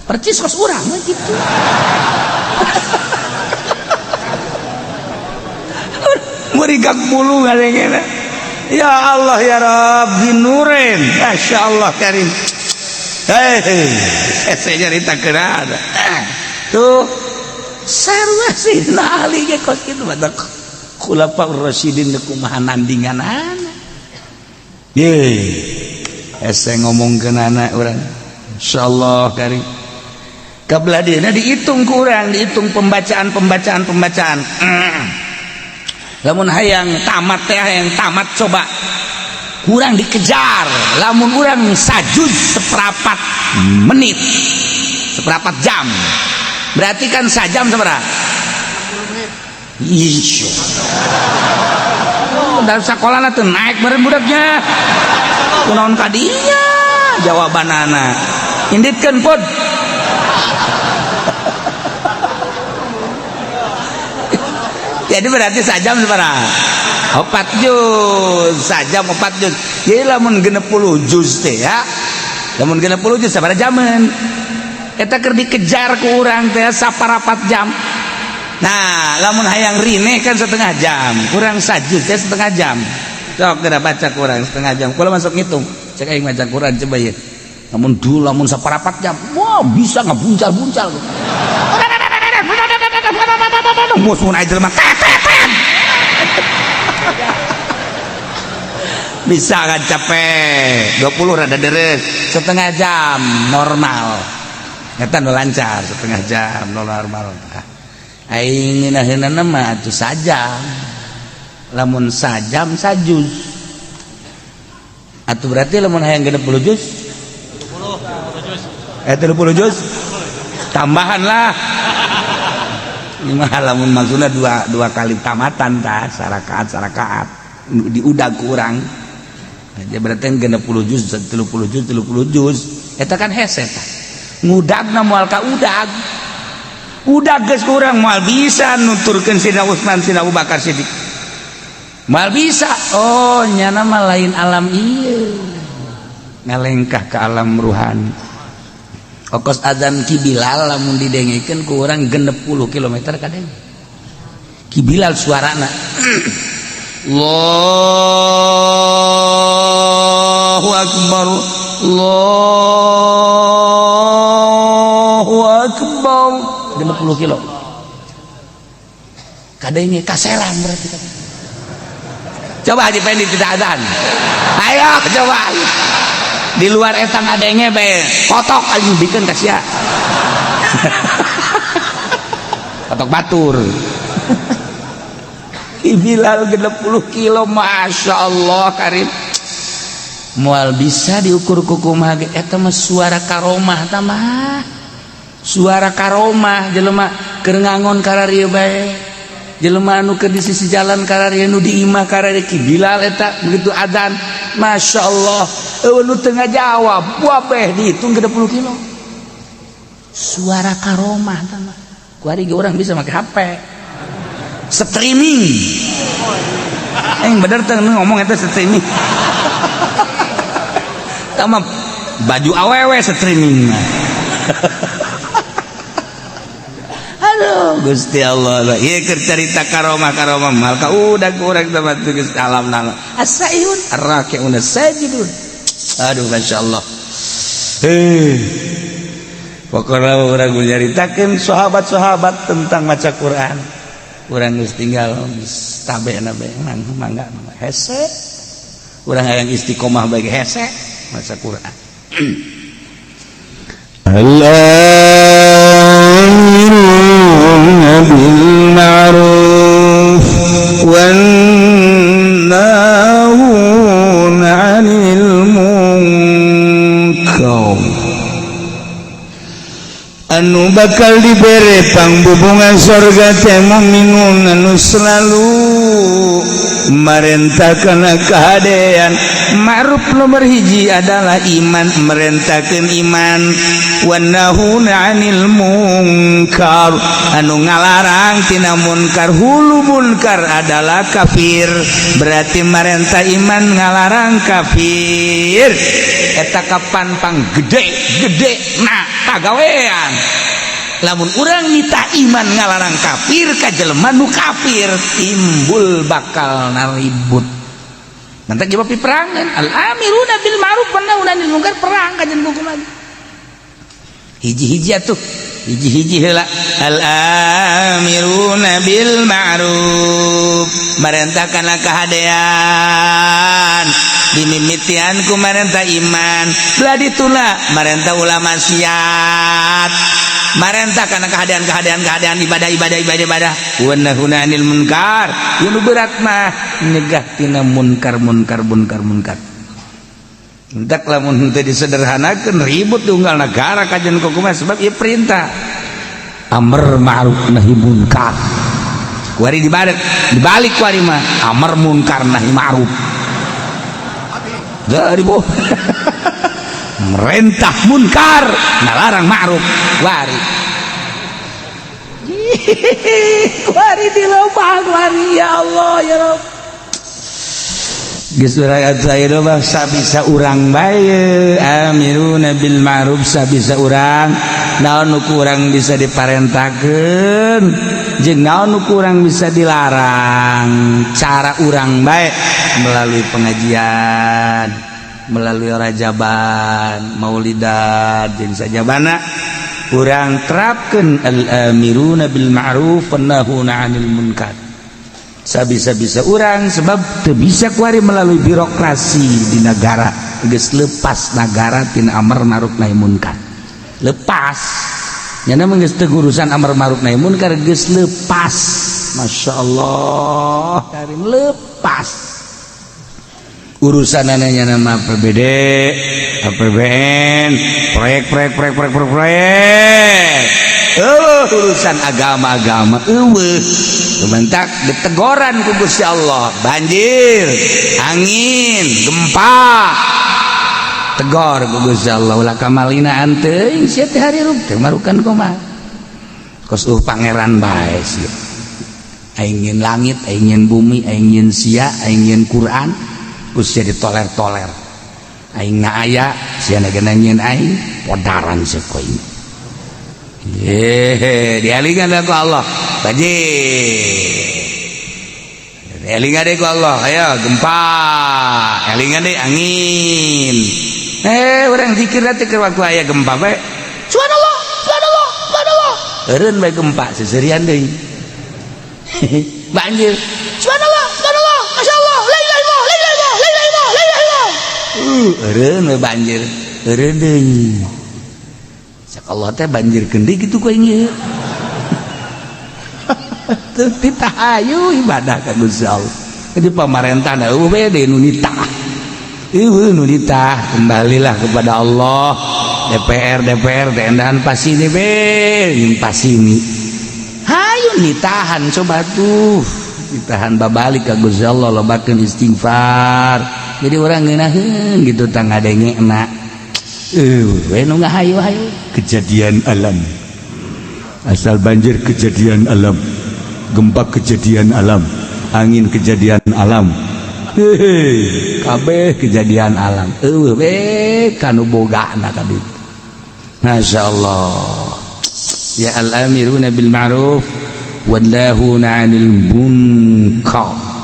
Percis kos urang mah kitu. Murigak bulu ngadengena. Ya Allah ya Rabb Zinnurain. Masyaallah karim. Hei, saya nyaritakeun ada. Tuh sarua Sayyidina Ali ge kos kitu badak. Khulafaur Rasyidin kumaha nandinganana. Ye. Hese ngomongkeun anak urang. Insyaallah kari. Kabelah dieuna dihitung ku urang, dihitung pembacaan. Lamun hayang tamat teh hayang tamat coba kurang dikejar. Lamun urang sajuz seperempat menit, seperempat jam, berarti kan sajam sabaraha? Ih, dalam sekolah tuh naik bareng budaknya. Kunaon kadinya jawabanana. Inditkeun pod. Jadi berarti sajam sabaraha? 4 juz, sajam 4 juz. Jadi lamun 60 juz teh ya. Lamun 60 juz sabaraha jaman? Eta keur dikejar ku urang teh saparapat jam. Nah, lamun hayang rine kan setengah jam, kurang sajuz teh setengah jam. Sok geura baca kurang setengah jam. Kula masuk ngitung. Cek aing maca Quran coba ya. Lamun dulu lamun saparapat jam, wah bisa ngebuncal-buncal. Musun aja jelema tetetet. Bisa kan capek 20 rada deres, setengah jam normal. Eta nu lancar setengah jam normal. Aing ngeunaheunana mah atuh sajam. Lamun sajam sajuz. Atuh berarti lamun hayang 60 juz 30 juz. 30 juz. Tambahan lah. Lima lamun maksudna dua kali tamatan tah sarakaat diudag kurang. Dia berarti 60 juz 30 juz 30 juz eta kan hese tah. Ngudagna moal ka udag. Udag geus kurang moal bisa nuturkeun Sidina Utsman Sidina Abu Bakar Siddiq. Moal bisa. Oh nyana mah lain alam ieu. Ngalengkah ke alam ruhani. Okos azan Ki Bilal lamun didengekeun ku urang 60 km kadeng. Ki Bilal suarana. Allahu akbar. Allahu akbar. 60 kilo. Kadenge kaselan berarti. Coba Haji Pendi tidak azan. Ayo coba. Di luar eta ngadenge bae kotok anjing bikeun ka sia. Kotok batur. Bilal 60 kilo Masya Allah karim. Moal bisa diukur ku kumaha ge eta mah suara karomah ta mah. Suara karomah jelema keur ngangon kararieu bae. Jelema anu keur di sisi jalan kararieu nu di imah kararieu Ki Bilal eta begitu adzan Masya Allah nu teu ngajawab wabeh dihitung 60 kilo. Suara karomah ta mah. Kuari ge urang bisa make HP. Streaming. Bener teh ngomong eta streaming. Tah mah baju awewe streaming. Aduh Gusti Allah. Ieu keur carita karomah mal ka udah urang teh mah geus alam nang. As-saihun ar-raki'un as-sajidun. Aduh Masya Allah. Pokoknya orang menyaritakan sahabat-sahabat tentang maca Quran. Urang geus tinggal tabe nabe nang mangga hese. Urang hayang istiqomah bagi hese maca Quran. Al-amiruna bil ma'ruf wan nahuna 'anil munkar. Anu bakal dibere pangbubungan sorga teh mukminun anu selalu merentahkan kehadean. Ma'ruf nomor hiji adalah iman, merentahkan iman. Wan nahuna 'anil munkar, anu ngalarang tina munkar. Hulu munkar adalah kafir, berarti merentah iman ngalarang kafir. Eta kapan pang gede-gede nah pagawean. Lamun urang nita iman ngalarang kafir ka jelema nu kafir timbul bakal naribut. Nanti jawab peperangan al amiruna bil ma'ruf wan nahuna 'anil munkar, perang ka jeung hukum lagi. Hiji-hiji atuh, hiji-hiji heula. Al amiruna bil ma'ruf, merentahkan kahadean. Dimimitian ku marentah iman, belah dituna marentah ulah maksiat, marentah karena keadaan-keadaan keadaan ibadah ibadah ibadah ibadah. Wa nahuna anil munkar. Ieu nu berat mah nyegah tina munkar munkar munkar munkar. Entak lamun henteu disederhanakeun, ribut tunggal negara kajian kumaha, sebab ieu perintah amar ma'ruf nahi munkar. Kuari dibalik dibalik, kuari mah amar munkar nahi ma'ruf. Dari boh merentah munkar, ngalarang ma'ruf. Wari kuari di lobang wari. Ya Allah, ya Rabb. Geus saya mah sabisa urang bae amiruna bil ma'ruf, sabisa urang naon nu kurang bisa diparentahkeun jeung naon nu kurang bisa dilarang, cara urang bae melalui pengajian, melalui rajaban, maulidan, jeung sajabana urang terapkeun al-amiruna bil ma'ruf wan nahuna 'anil munkar sabisa-bisa urang, sebab teu bisa kuari melalui birokrasi di negara. Geus lepas negara tina amar ma'ruf nahi munkar, lepas nyana mah, geus teu urusan amar ma'ruf nahi munkar, geus lepas. Masya Allah Karim, lepas urusan anehnya nama APBD, APBN, proyek proyek proyek proyek proyek proyek. Oh, urusan agama-agama eueuh. Kebentak ditegoran ku Gusti Allah, banjir, angin, gempa. Tegor ku Gusti Allah, ulah kamalinaan teuing sia teh, hirup teh marukan kumaha. Kos pangeran bae sia. Aing nyieun langit, aing nyieun bumi, aing nyieun sia, aing nyieun Quran, ku sia ditoler-toler. Aing na aya, sia na nyieun aing, podaran sia ku aing. Hehe, dialingan ku Allah. Banjir. Elingan deh ku Allah, ayo gempa. Elingan deh angin. Eh, orang zikir nanti ke waktu aya gempa bae. Subhanallah, subhanallah, subhanallah. Eureun bae gempa seserian deui. Banjir. Subhanallah, subhanallah, masyaallah, la ilaha illallah, la ilaha illallah, la ilaha illallah, la ilaha illallah. Eureun we banjir. Eureun deui. Cak Allah teh banjir deui kitu ku aing ieu. Teu ditahayu ibadah ka Gusti Allah. Jadi pamarentah eueuh we deui nu nitah. Eueuh nu nitah, kembalilah kepada Allah. DPR DPR teh endahan pasini be, jeung pasini. Hayu nitahan coba tuh. Ditahan babalik ka Gusti Allah, lobakeun istighfar. Jadi orang ngeunaheun gitu tah ngadengena. We nu ngahayu-hayu kejadian alam, asal banjir kejadian alam, gempa kejadian alam, angin kejadian alam. Hehe, kabeh kejadian alam, eueuh we kanu bogana ka ditu. Masya Allah ya, al-amiruna bil ma'ruf wan nahuna 'anil munkar.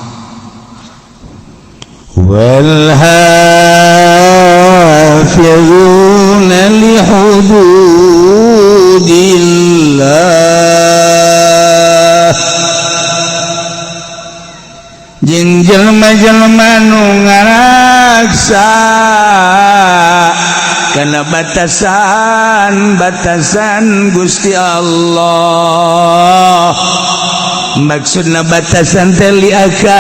والحافظون لحدود الله jeung jelma-jelma nu ngaraksa kana batasan-batasan Gusti Allah. Maksudna batasan teh li ahkamihi,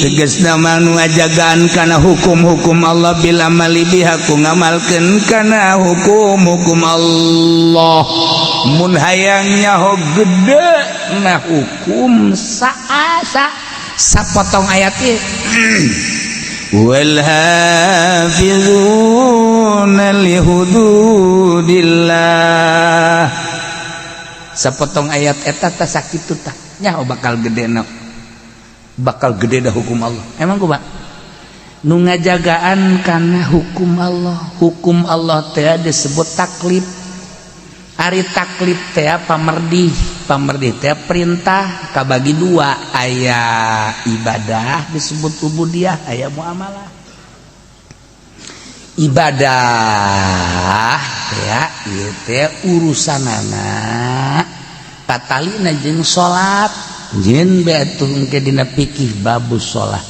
tegasna mah nu ngajagaan kana hukum-hukum Allah, bil amali biha, ku ngamalkeun kana hukum-hukum Allah. Mun hayang nyaho gede na hukum, saasa sapotong ayat ieu, wal hafizuna li hududillah, sapotong ayat eta tah sakitu tah nyaho bakal gede na, bakal gede dah hukum Allah. Emang kumaha nu ngajagaan kana hukum Allah? Hukum Allah teh disebut taklif. Ari taklif teh pamerdih, pamerdih teh perintah, kabagi dua, aya ibadah disebut ubudiyah, aya muamalah. Ibadah ya ieu teh urusanana katalina jeung salat. Jin bae atuh engke dina fikih babus sholat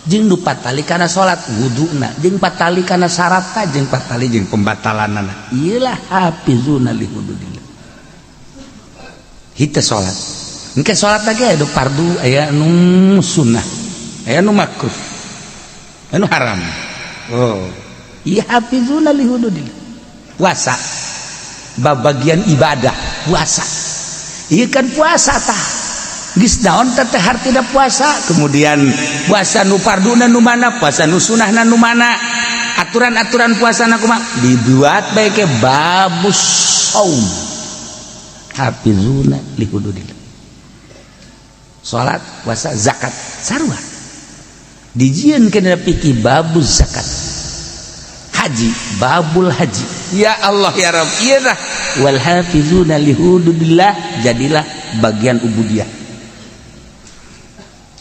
jeung nu patali kana salat wuduna, jeung patali kana syaratna, jeung patali jeung pembatalanana. Ieu lah hafizuna li hududillah. Hita salat, engke salat lagi aya fardu, aya nu sunnah, aya nu makruh, aya nu haram. Oh iya, hafizuna li hududillah. Puasa, bab bagian ibadah puasa. Iya kan, puasa tah geus naon teh hartina puasa? Kemudian puasa nu farduna nu mana, puasa nu sunahna nu mana, aturan-aturan puasa na kumaha, dibuat bae ke babus saum. Hafizuna li hududillah. Salat, puasa, zakat sarua dijieun kana fikih babus zakat. Haji, babul haji. Ya Allah ya Rabb, ieu tah wal hafizuna li hududillah, jadilah bagian ubudiyah.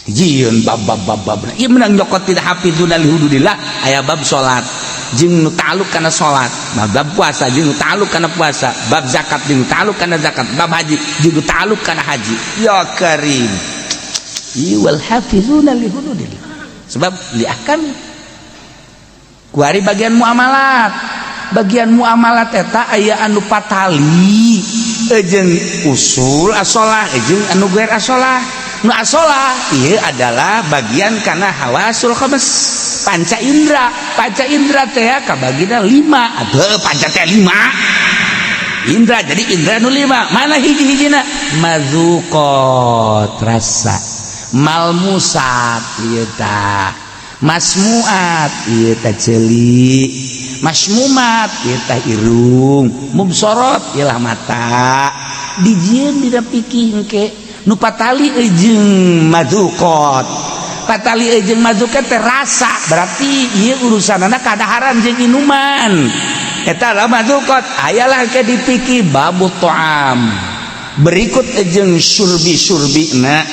Jieun bab bab bab bab. Ieu menang nyokot tidak hafizuna li hududillah. Aya bab salat jeung nu ta'alluq kana salat, bab puasa jeung nu ta'alluq kana puasa, bab zakat jeung nu ta'alluq kana zakat, bab haji jeung nu ta'alluq kana haji. Ya Karim. Ieu wal hafizuna li hududillah, sebab li ahkam. Kuari bagian muamalat, bagian muamalat eta aya anu patali jeung usul asolah jeung anu gair asolah. Nu asolah ieu adalah bagian karena hawasul khams, panca indra. Panca indra teh kabagina lima atau panca teh lima indra. Jadi indra nu lima mana hiji-hijina? Mazukot, rasa, malmusat ieu tah, masmuat ieu tah ceuli, masmumat ieu tah irung, mubsorot ieu lah mata. Dijieun dina fikih engke nu patali jeung mazukot. Patali jeung mazukot teh rasa, berarti ieu urusanana kadaharan jeung inuman, eta lah mazukot. Ayalah ke dipikir babu to'am berikut jeung surbi-surbi. Na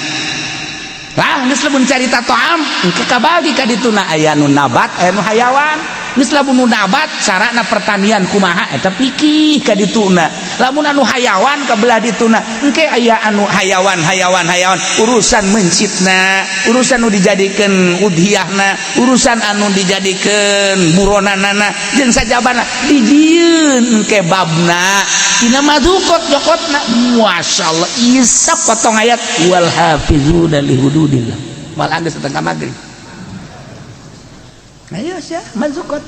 lah, geus lamun carita to'am engke kabagi ka dituna, aya nu nabat, aya nu hayawan. Geus lamun nu nabat carana pertanian kumaha, eta pikih ka dituna. Lamun anu hayawan ka belah dituna engke aya anu hayawan hayawan hayawan, urusan mencitna, urusan nu dijadikeun udhiyahna, urusan anu dijadikeun buronanana jeung sajabana, dijieun engke babna tina mazukot jokotna. Masyaallah, isap potong ayat wal hafizuna li hududillah, malah geus setengah maghrib. Ayo sia mazukot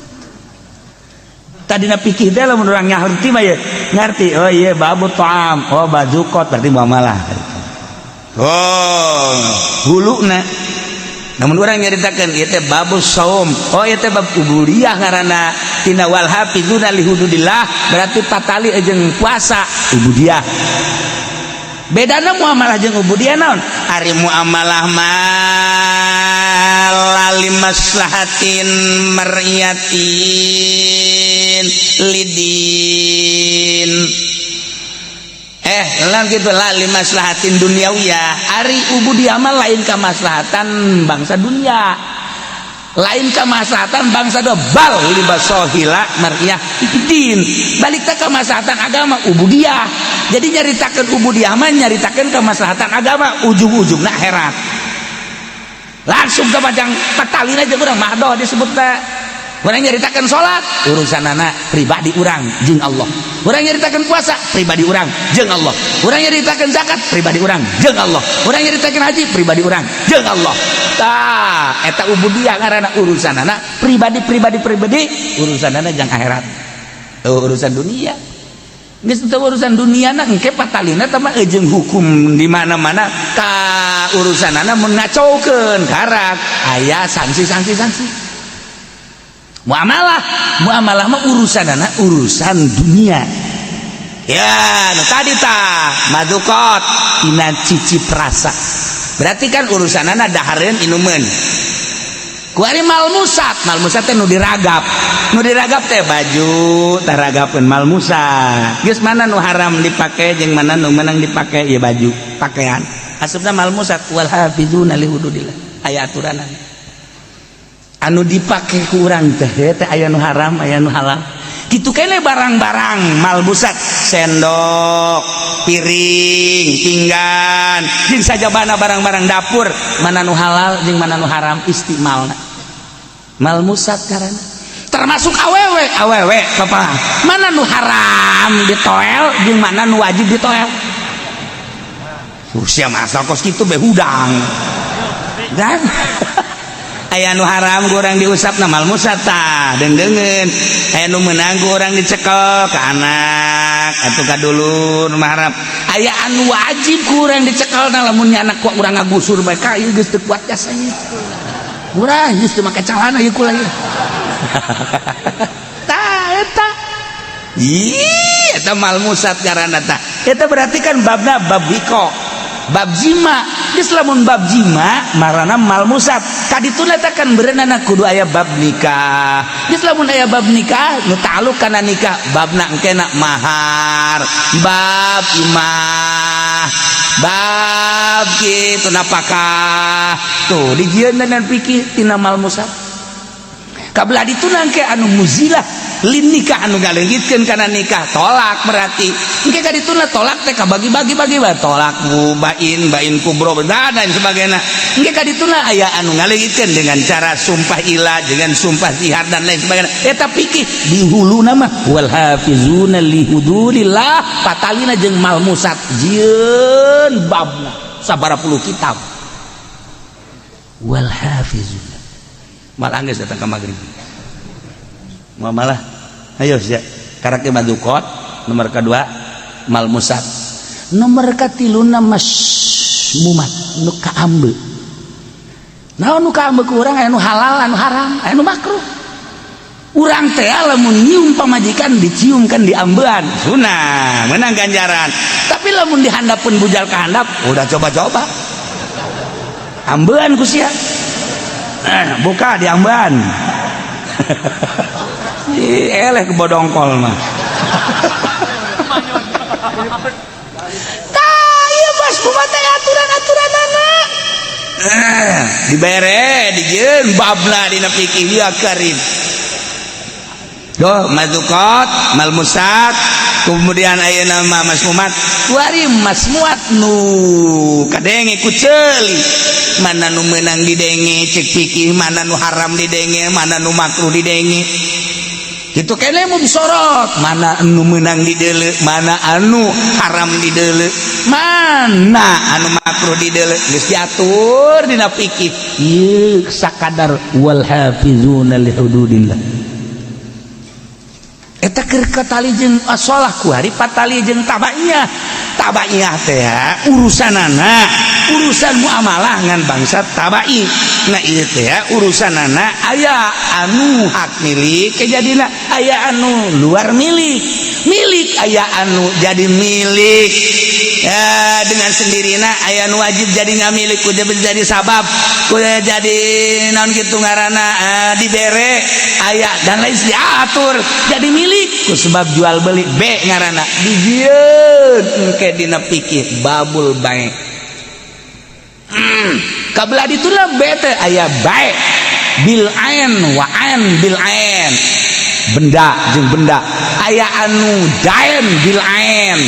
tadi na pikir teh, lamun urang ngarti mah ya ngarti, oh iya, babu ta'am, oh bazukot, berarti muamalah. Oh, huluna. Namun orang nyaritakan ieu teh babu saum, oh ieu teh bab ubudiyah, ngaranna tina wal hafizuna li hududillah, berarti patali jeung puasa, ubudiyah. Bedana muamalah jeung ubudiyah naon? Ari muamalah mah lali maslahatin mar'iyatin lidin, lah gitu lah, li maslahatin duniawiyah. Ari ubudiyah mah lain kemaslahatan bangsa dunia, lain kemaslahatan bangsa do, bal li basohila mar'iyah din, balik teh kemaslahatan agama ubudiyah. Jadi nyaritakeun ubudiyah mah nyaritakeun kemaslahatan agama, ujung-ujungna akhirat. Langsung ke pajang petalin aja urang mahdoh disebut teh. Urang nyaritakeun salat, urusan anak pribadi urang jeung Allah. Urang nyaritakeun puasa, pribadi urang jeung Allah. Urang nyaritakeun zakat, pribadi urang jeung Allah. Urang nyaritakeun haji, pribadi urang jeung Allah. Tah eta ubudiyah ngaranna, urusan anak pribadi pribadi pribadi, urusan anak jang akhirat. Oh, urusan dunia geus teu urusan dunia na engke patalina teh mah jeung hukum di mana-mana ka urusanana mengacaukeun, karak aya sanksi-sanksi sanksi. Muamalah, muamalah mah urusanana urusan dunia ya. Nu tadi tah madukot tina cicip rasa, berarti kan urusanana dahareun, inumeun. Kuari malmusat, malmusat teh nu diragap, nu diragap teh baju taragapeun malmusat. Geus mana nu haram dipake jeung mana nu menang dipake, ya baju, pakaian asupna malmusat. Wal hafizuna li hududillah, aya aturanana. Anu dipake ku urang teh teh aya nu haram, aya nu halal. Kitu kene barang-barang malmusat, sendok, piring, pinggan, jeung sajabana barang-barang dapur, mana nu halal jeung mana nu haram istimalna malmusat karena termasuk awewe. Awewe apa, mana nu haram ditoel jeung mana nu wajib ditoel. Usia masa kos kitu be hudang dan aya nu haram ku urang diusap na malmusat tah deungdeungeun. Aya nu meunang ku urang dicekel ka anak atau ka dulur mahram. Aya anu wajib ku urang dicekel na, lamun anak ku urang ngagusur bae ka ieu geus teu kuat jasanya, urang geus teu make calana ieu kula ieu. Tah, eta ih, eta malmusat ngaranna. Tah, eta berarti kan babna bab wiko, bab jima. Geus lamun bab jima marana malmusat, kadituna teh kan berenana kudu aya bab nikah. Geus lamun aya bab nikah nu ta'alluq kana nikah, babna engkena mahar, bab imah, bab kitu napakah tuh dijieun dan fikih tina malmusat. Kabelah dituna engke anu muzilah lin nikah, anu ngaleungitkeun kana nikah, tolak. Berarti engke ka dituna tolak teh kabagi-bagi bagi bae, tolak bain, bain kubro, dan lain sebagainya. Engke ka dituna aya anu ngaleungitkeun dengan cara sumpah ila, dengan sumpah zihar, dan lain sebagainya. Eta fikih di hulu nama wal hafizuna li hududillah, patalina jeung malmusat, jieun babna sabaraha puluh kitab wal hafizuna. Malah geus datang ke maghrib malah. Ayo sia karak madukot nomor kedua malmusat, nomor katiluna masmumat, nu kaambe. Naon nu kaambe ku urang? Aya nu halal, anu haram, aya nu makruh. Urang teh lamun nyium pamajikan, dicium kan diambean, sunah, menang ganjaran. Tapi lamun dihandapun bujal ke handap, udah coba-coba ambean ku sia, buka diambean. Ih, eleh ke bodongkol mah. Tah, ieu bas kumaha teh aturan-aturanana. Dibere dijieun babna dina fikih ya karim. Doh, madukot, malmusat, kemudian ayeuna mah masmumat. Kuari masmuat nu kadenge ku ceuli. Mana nu meunang didenge cek fikih, mana nu haram didenge, mana nu makruh didenge. Kitu kene mau disorot, mana anu meunang dideuleu, mana anu haram dideuleu, mana anu makruh dideuleu, geus diatur dina fikih. Ieu sakadar wal hafizuna li hududillah. Eta keur katali jeung asolah kuari patali jeung tabaiyah. Tabaiyah teh urusanana urusan muamalah ngan bangsa tabai. Nah, ieu teh urusanana aya anu hak milik kejadina, aya anu luar milik milik, aya anu jadi milik ya, dengan sendirina, aya anu wajib jadi ngamilik kudu jadi sabab, kudu jadi naon kitu ngaranna, dibere aya dan lain diatur jadi milik ku sebab jual beli B ngaranna, dijieun engke dina fikih babul bai. Kabelah dituna B teh aya bai bil ain wa ain bil ain, benda jeung benda, aya anu dain bil ain,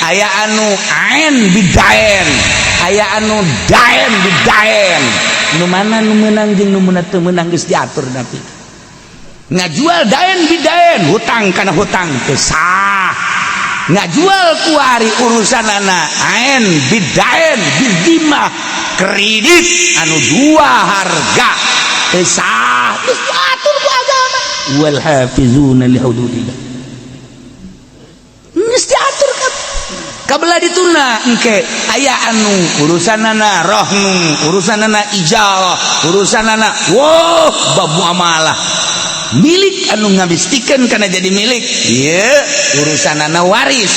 aya anu ain bidain, aya anu dain bidain. Nu mana nu meunang jeung nu teu meunang geus diatur. Tapi ngajual dain bidain, hutang kana hutang, teu sah. Ngajual kuari urusanana ain bidain bidimah, kredit anu dua harga, teu sah. Geus diatur ku agama wal hafizuna li hududillah, geus diatur kan. Kabelah dituna engke aya anu urusanana rohnu, urusanana ijarah, urusanana wow bab muamalah milik anu ngabistikeun kana jadi milik ieu, urusanana waris,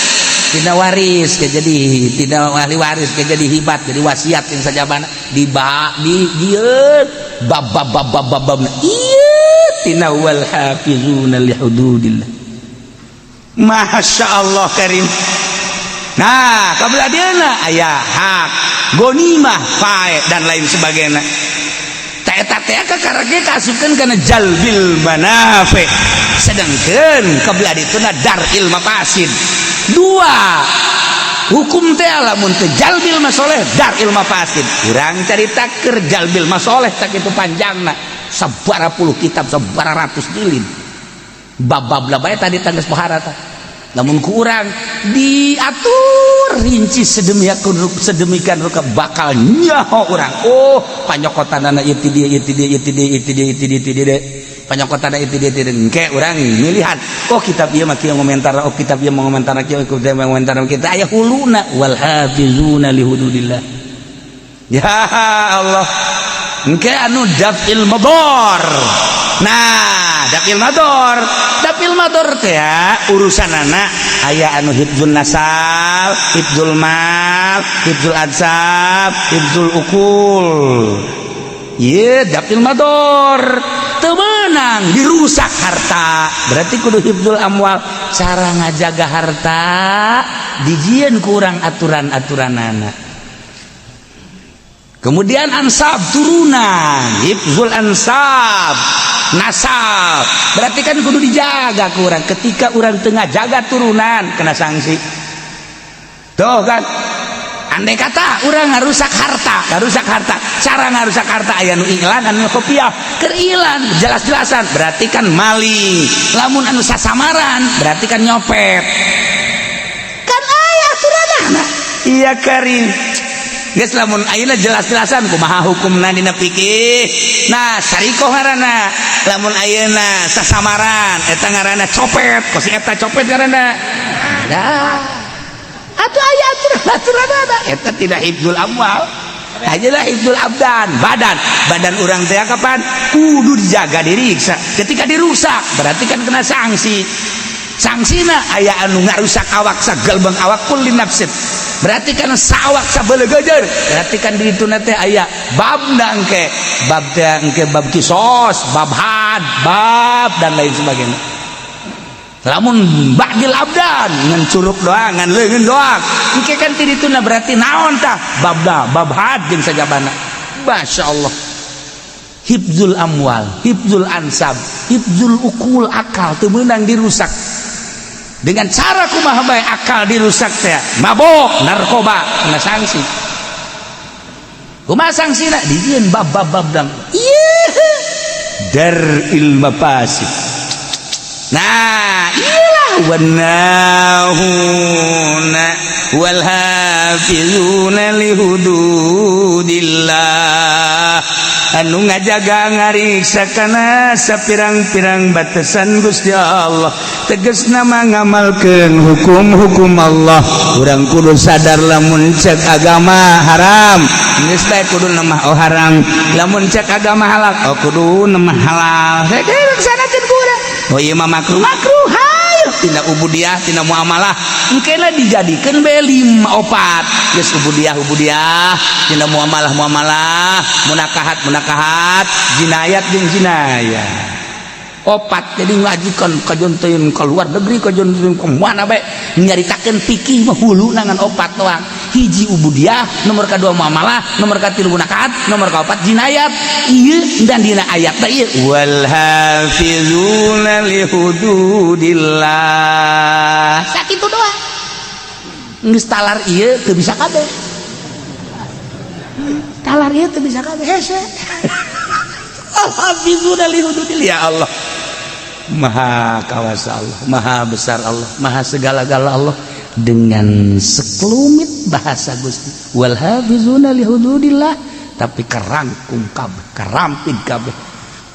tidak waris ke jadi tidak ahli waris ke jadi hibat, jadi wasiat yang sajabana di ba di dieu bab bab bab bab bab bab ieu tina wal hafizuna li hududillah. Masya Allah karim. Nah, kabelah dieuna aya hak gonimah, fae, dan lain sebagainya. Tah, eta teh kakara ge kaasupkeun kana jalbil manafi, sedangkan kebelah dituna dar'il mafasid. Dua hukum teh, lamun teu jalbil masoleh, dar'il mafasid. Urang carita keur jalbil masoleh, tak itu panjangna sabara puluh kitab, sabara ratus jilid, bab-bab lah bae tadi tangges pohara. Tah, lamun kurang diatur rinci sedemikian sedemikian rupa, bakal nyaho urang, oh, panyokotanana ieu ti dieu, ieu ti dieu, ieu ti dieu, ieu ti dieu, ieu ti dieu, ti dieu, panyokotanana ieu ti dieu, ti dieu. Engke urang milihan, oh, kitab ieu mah kieu ngomentar, oh, kitab ieu ngomentar kieu, kitab ieu ngomentar kita. Aya huluna wal hafizuna li hududillah. Ya Allah, engke anu daf'il mador. Nah, daf'il mador, daf'il mador teh ya, urusan anak aya anu hifdzul nasab, hifdzul mal, hifdzul ansab, hifdzul uqul. Ye, daf'il mador, teu meunang dirusak harta, berarti kudu hifdzul amwal. Cara ngajaga harta dijieun kurang aturan-aturanana. Kemudian ansab, turunan, hifzul ansab, nasab, berarti kan kudu dijaga kurang. Ketika orang tengah jaga turunan, kena sanksi tuh kan. Andai kata orang ngarusak harta, ngarusak harta, cara ngarusak harta aya nu iklan, anu kopiah. Keur ilan jelas-jelasan, berarti kan maling. Lamun anu sasamaran, berarti kan nyopet. Kan aya aturanana. Iya, karim. Geus, lamun ayeuna jelas-jelasan, kumaha hukumna dina fikih? Nah, sarikoh ngaranna. Lamun ayeuna sasamaran, eta ngaranna copet. Kos eta copet ngaranna. Dah. Atuh aya aturan-aturanana. Eta tidak hifdzul amwal. Ajalah hifdzul abdan, badan. Badan urang teh kapan kudu dijaga, diriksa. Ketika dirusak, berarti kan kena sanksi. Sanksina aya anu ngarusak awak sagalbang awak, kulli nafsin. Berarti kan sawak sabelegejer, berarti kan di itu teh aya babna engke, bab teh engke bab kisos, bab had, bab dan lain sebagainya. Lamun ba'dil abdan ngan curug doang, ngan leungeun doang, engke kan ti dituna berarti naon tah babda, bab had jeung sajabana. Masya Allah, hifdzul amwal, hifdzul ansab, hifdzul uqul, akal teu meunang dirusak. Dengan cara kumaha bae akal dirusak teh? Mabok, narkoba, kena sanksi. Kumaha sanksina? Dijieun bab bab bab dang ieu dar'il mafasid. Nah, iyalah, wanahuna wal hafizuna li hududillah, anu ngajaga ngariksa kana sapirang-pirang batasan Gusti Allah, tegasna mah ngamalkeun hukum-hukum Allah. Urang kudu sadar, lamun cek agama haram, geus bae kudu mah oh haram. Lamun cek agama halal, oh, kudu mah halal. Laksanakeun ku urang. Oh, ieu mah makruh, makruh, hayu tina ubudiah, tina muamalah. Engkena dijadikeun be lima opat geus: ubudiah ubudiah, tina muamalah muamalah, munakahat munakahat, jinayat jeung jinayat, opat. Jadi ngajikan kajon teuing ke luar negeri, kajon teuing ke mana bae, nyaritakeun fikih mah hulu ngan opat doang: hiji ubudiah, nomor kedua muamalah, nomor katilu munakahat, nomor kaopat jinayat. Ieu dan dina ayat teh ieu wal hafizuna li hududillah, sakitu doang. Geus talar ieu teu bisa kabeh, talar ieu teu bisa kabeh, hese. Al-hafizuna li hududillah. Ya Allah, maha kawasa Allah, maha besar Allah, maha segala-gala Allah. Dengan sekelumit bahasa Gusti wal hafizuna li hududillah, tapi kerangkum kabeh, kerampit kabeh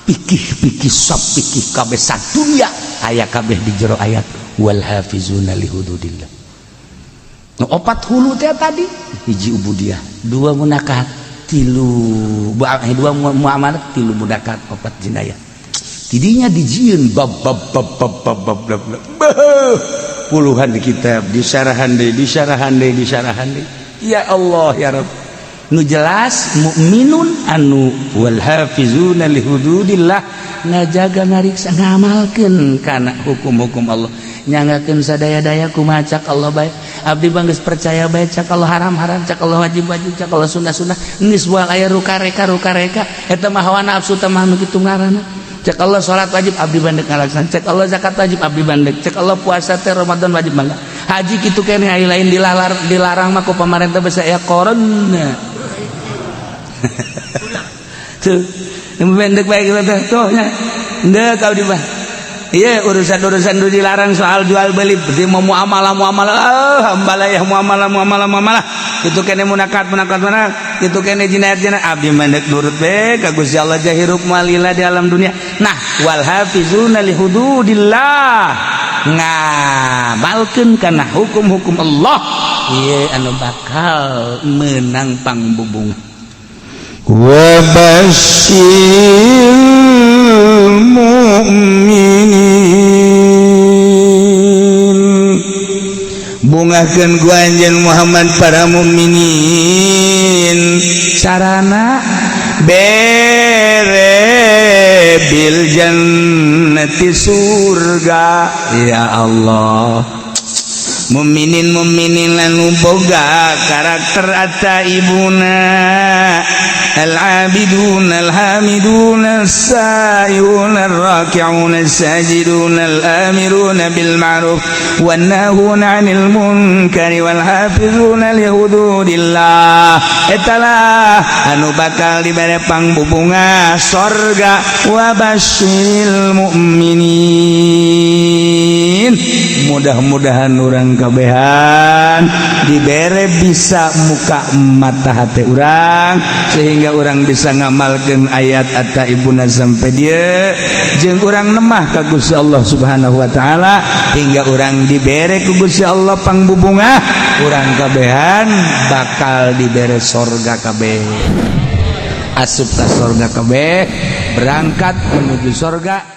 pikih-pikih, sop pikih kabeh sadunya aya kabeh di jero ayat wal hafizuna li hududillah. Nu opat hulu teh tadi: hiji ubudiah, dua munakahat, tilu dua muamalah, tilu munakahat, opat jinayah. Tidinya dijieun bab bab bab bab bab bab bab, bab. Puluhan kitab disarahan deui, disarahan deui, disarahan deui. Ya Allah, ya Rabb. Nu jelas mukminun anu wal hafizuna li hududillah, ngajaga, ngariksa, ngamalkeun kana hukum-hukum Allah, nyanggakeun sadaya-daya kumaha cak Allah bae. Abdi mah geus percaya bae, cak Allah haram haram, cak Allah wajib wajib, cak Allah sunnah sunnah. Geus moal aya rukareka rukareka, eta mah hawa nafsu teh mah nu kitu ngaranna. Cek Allah salat wajib, abdi bandek ngalaksan. Cek Allah zakat wajib, abdi bandek. Cek Allah puasa teh Ramadan wajib, mangga. Haji kitu keneh, aya lain dilalar, dilarang mah ku pamarentah bisa aya corona tuh. Pendek baik teh tuh nya, ndek abdi mah. Iya, urusan-urusan dulu dilarang soal jual beli, berarti mau muamalah muamalah, ah hambalayah muamalah muamalah muamalah itu kene, munakat munakat munakat itu kene, jinayat jinayat, abdi mandek nurut be ka Gusti Allah, jahirup malila di alam dunia. Nah, wal hafizuna li hududillah, ngamalkeun kana hukum-hukum Allah, ieu anu bakal menang pangbubung. وبشر المؤمنين. Bungahkeun ku anjeun Muhammad para mukminin, sarana bere bil jannati, surga. Ya Allah, mukminin mukminin anu boga karakter attaibuna al-abidun al-hamidun as-saihun ar-raki'un as-sajidun al-amirun bil ma'ruf wan nahun 'anil munkari wal hafizuna li hududillah, etalah anu bakal dibere pangbubunga sorga. Wa basyiril mu'minin. Mudah-mudahan urang kabehan dibere bisa muka mata hati urang sehingga urang bisa ngamalkan ayat attaibuna sampai dia jeung urang nemah ka Gusti Allah Subhanahu wa taala hingga urang dibere ku Gusti Allah pangbubunga. Urang kabehan bakal dibere sorga kabeh, asup ka sorga kabeh, berangkat menuju sorga.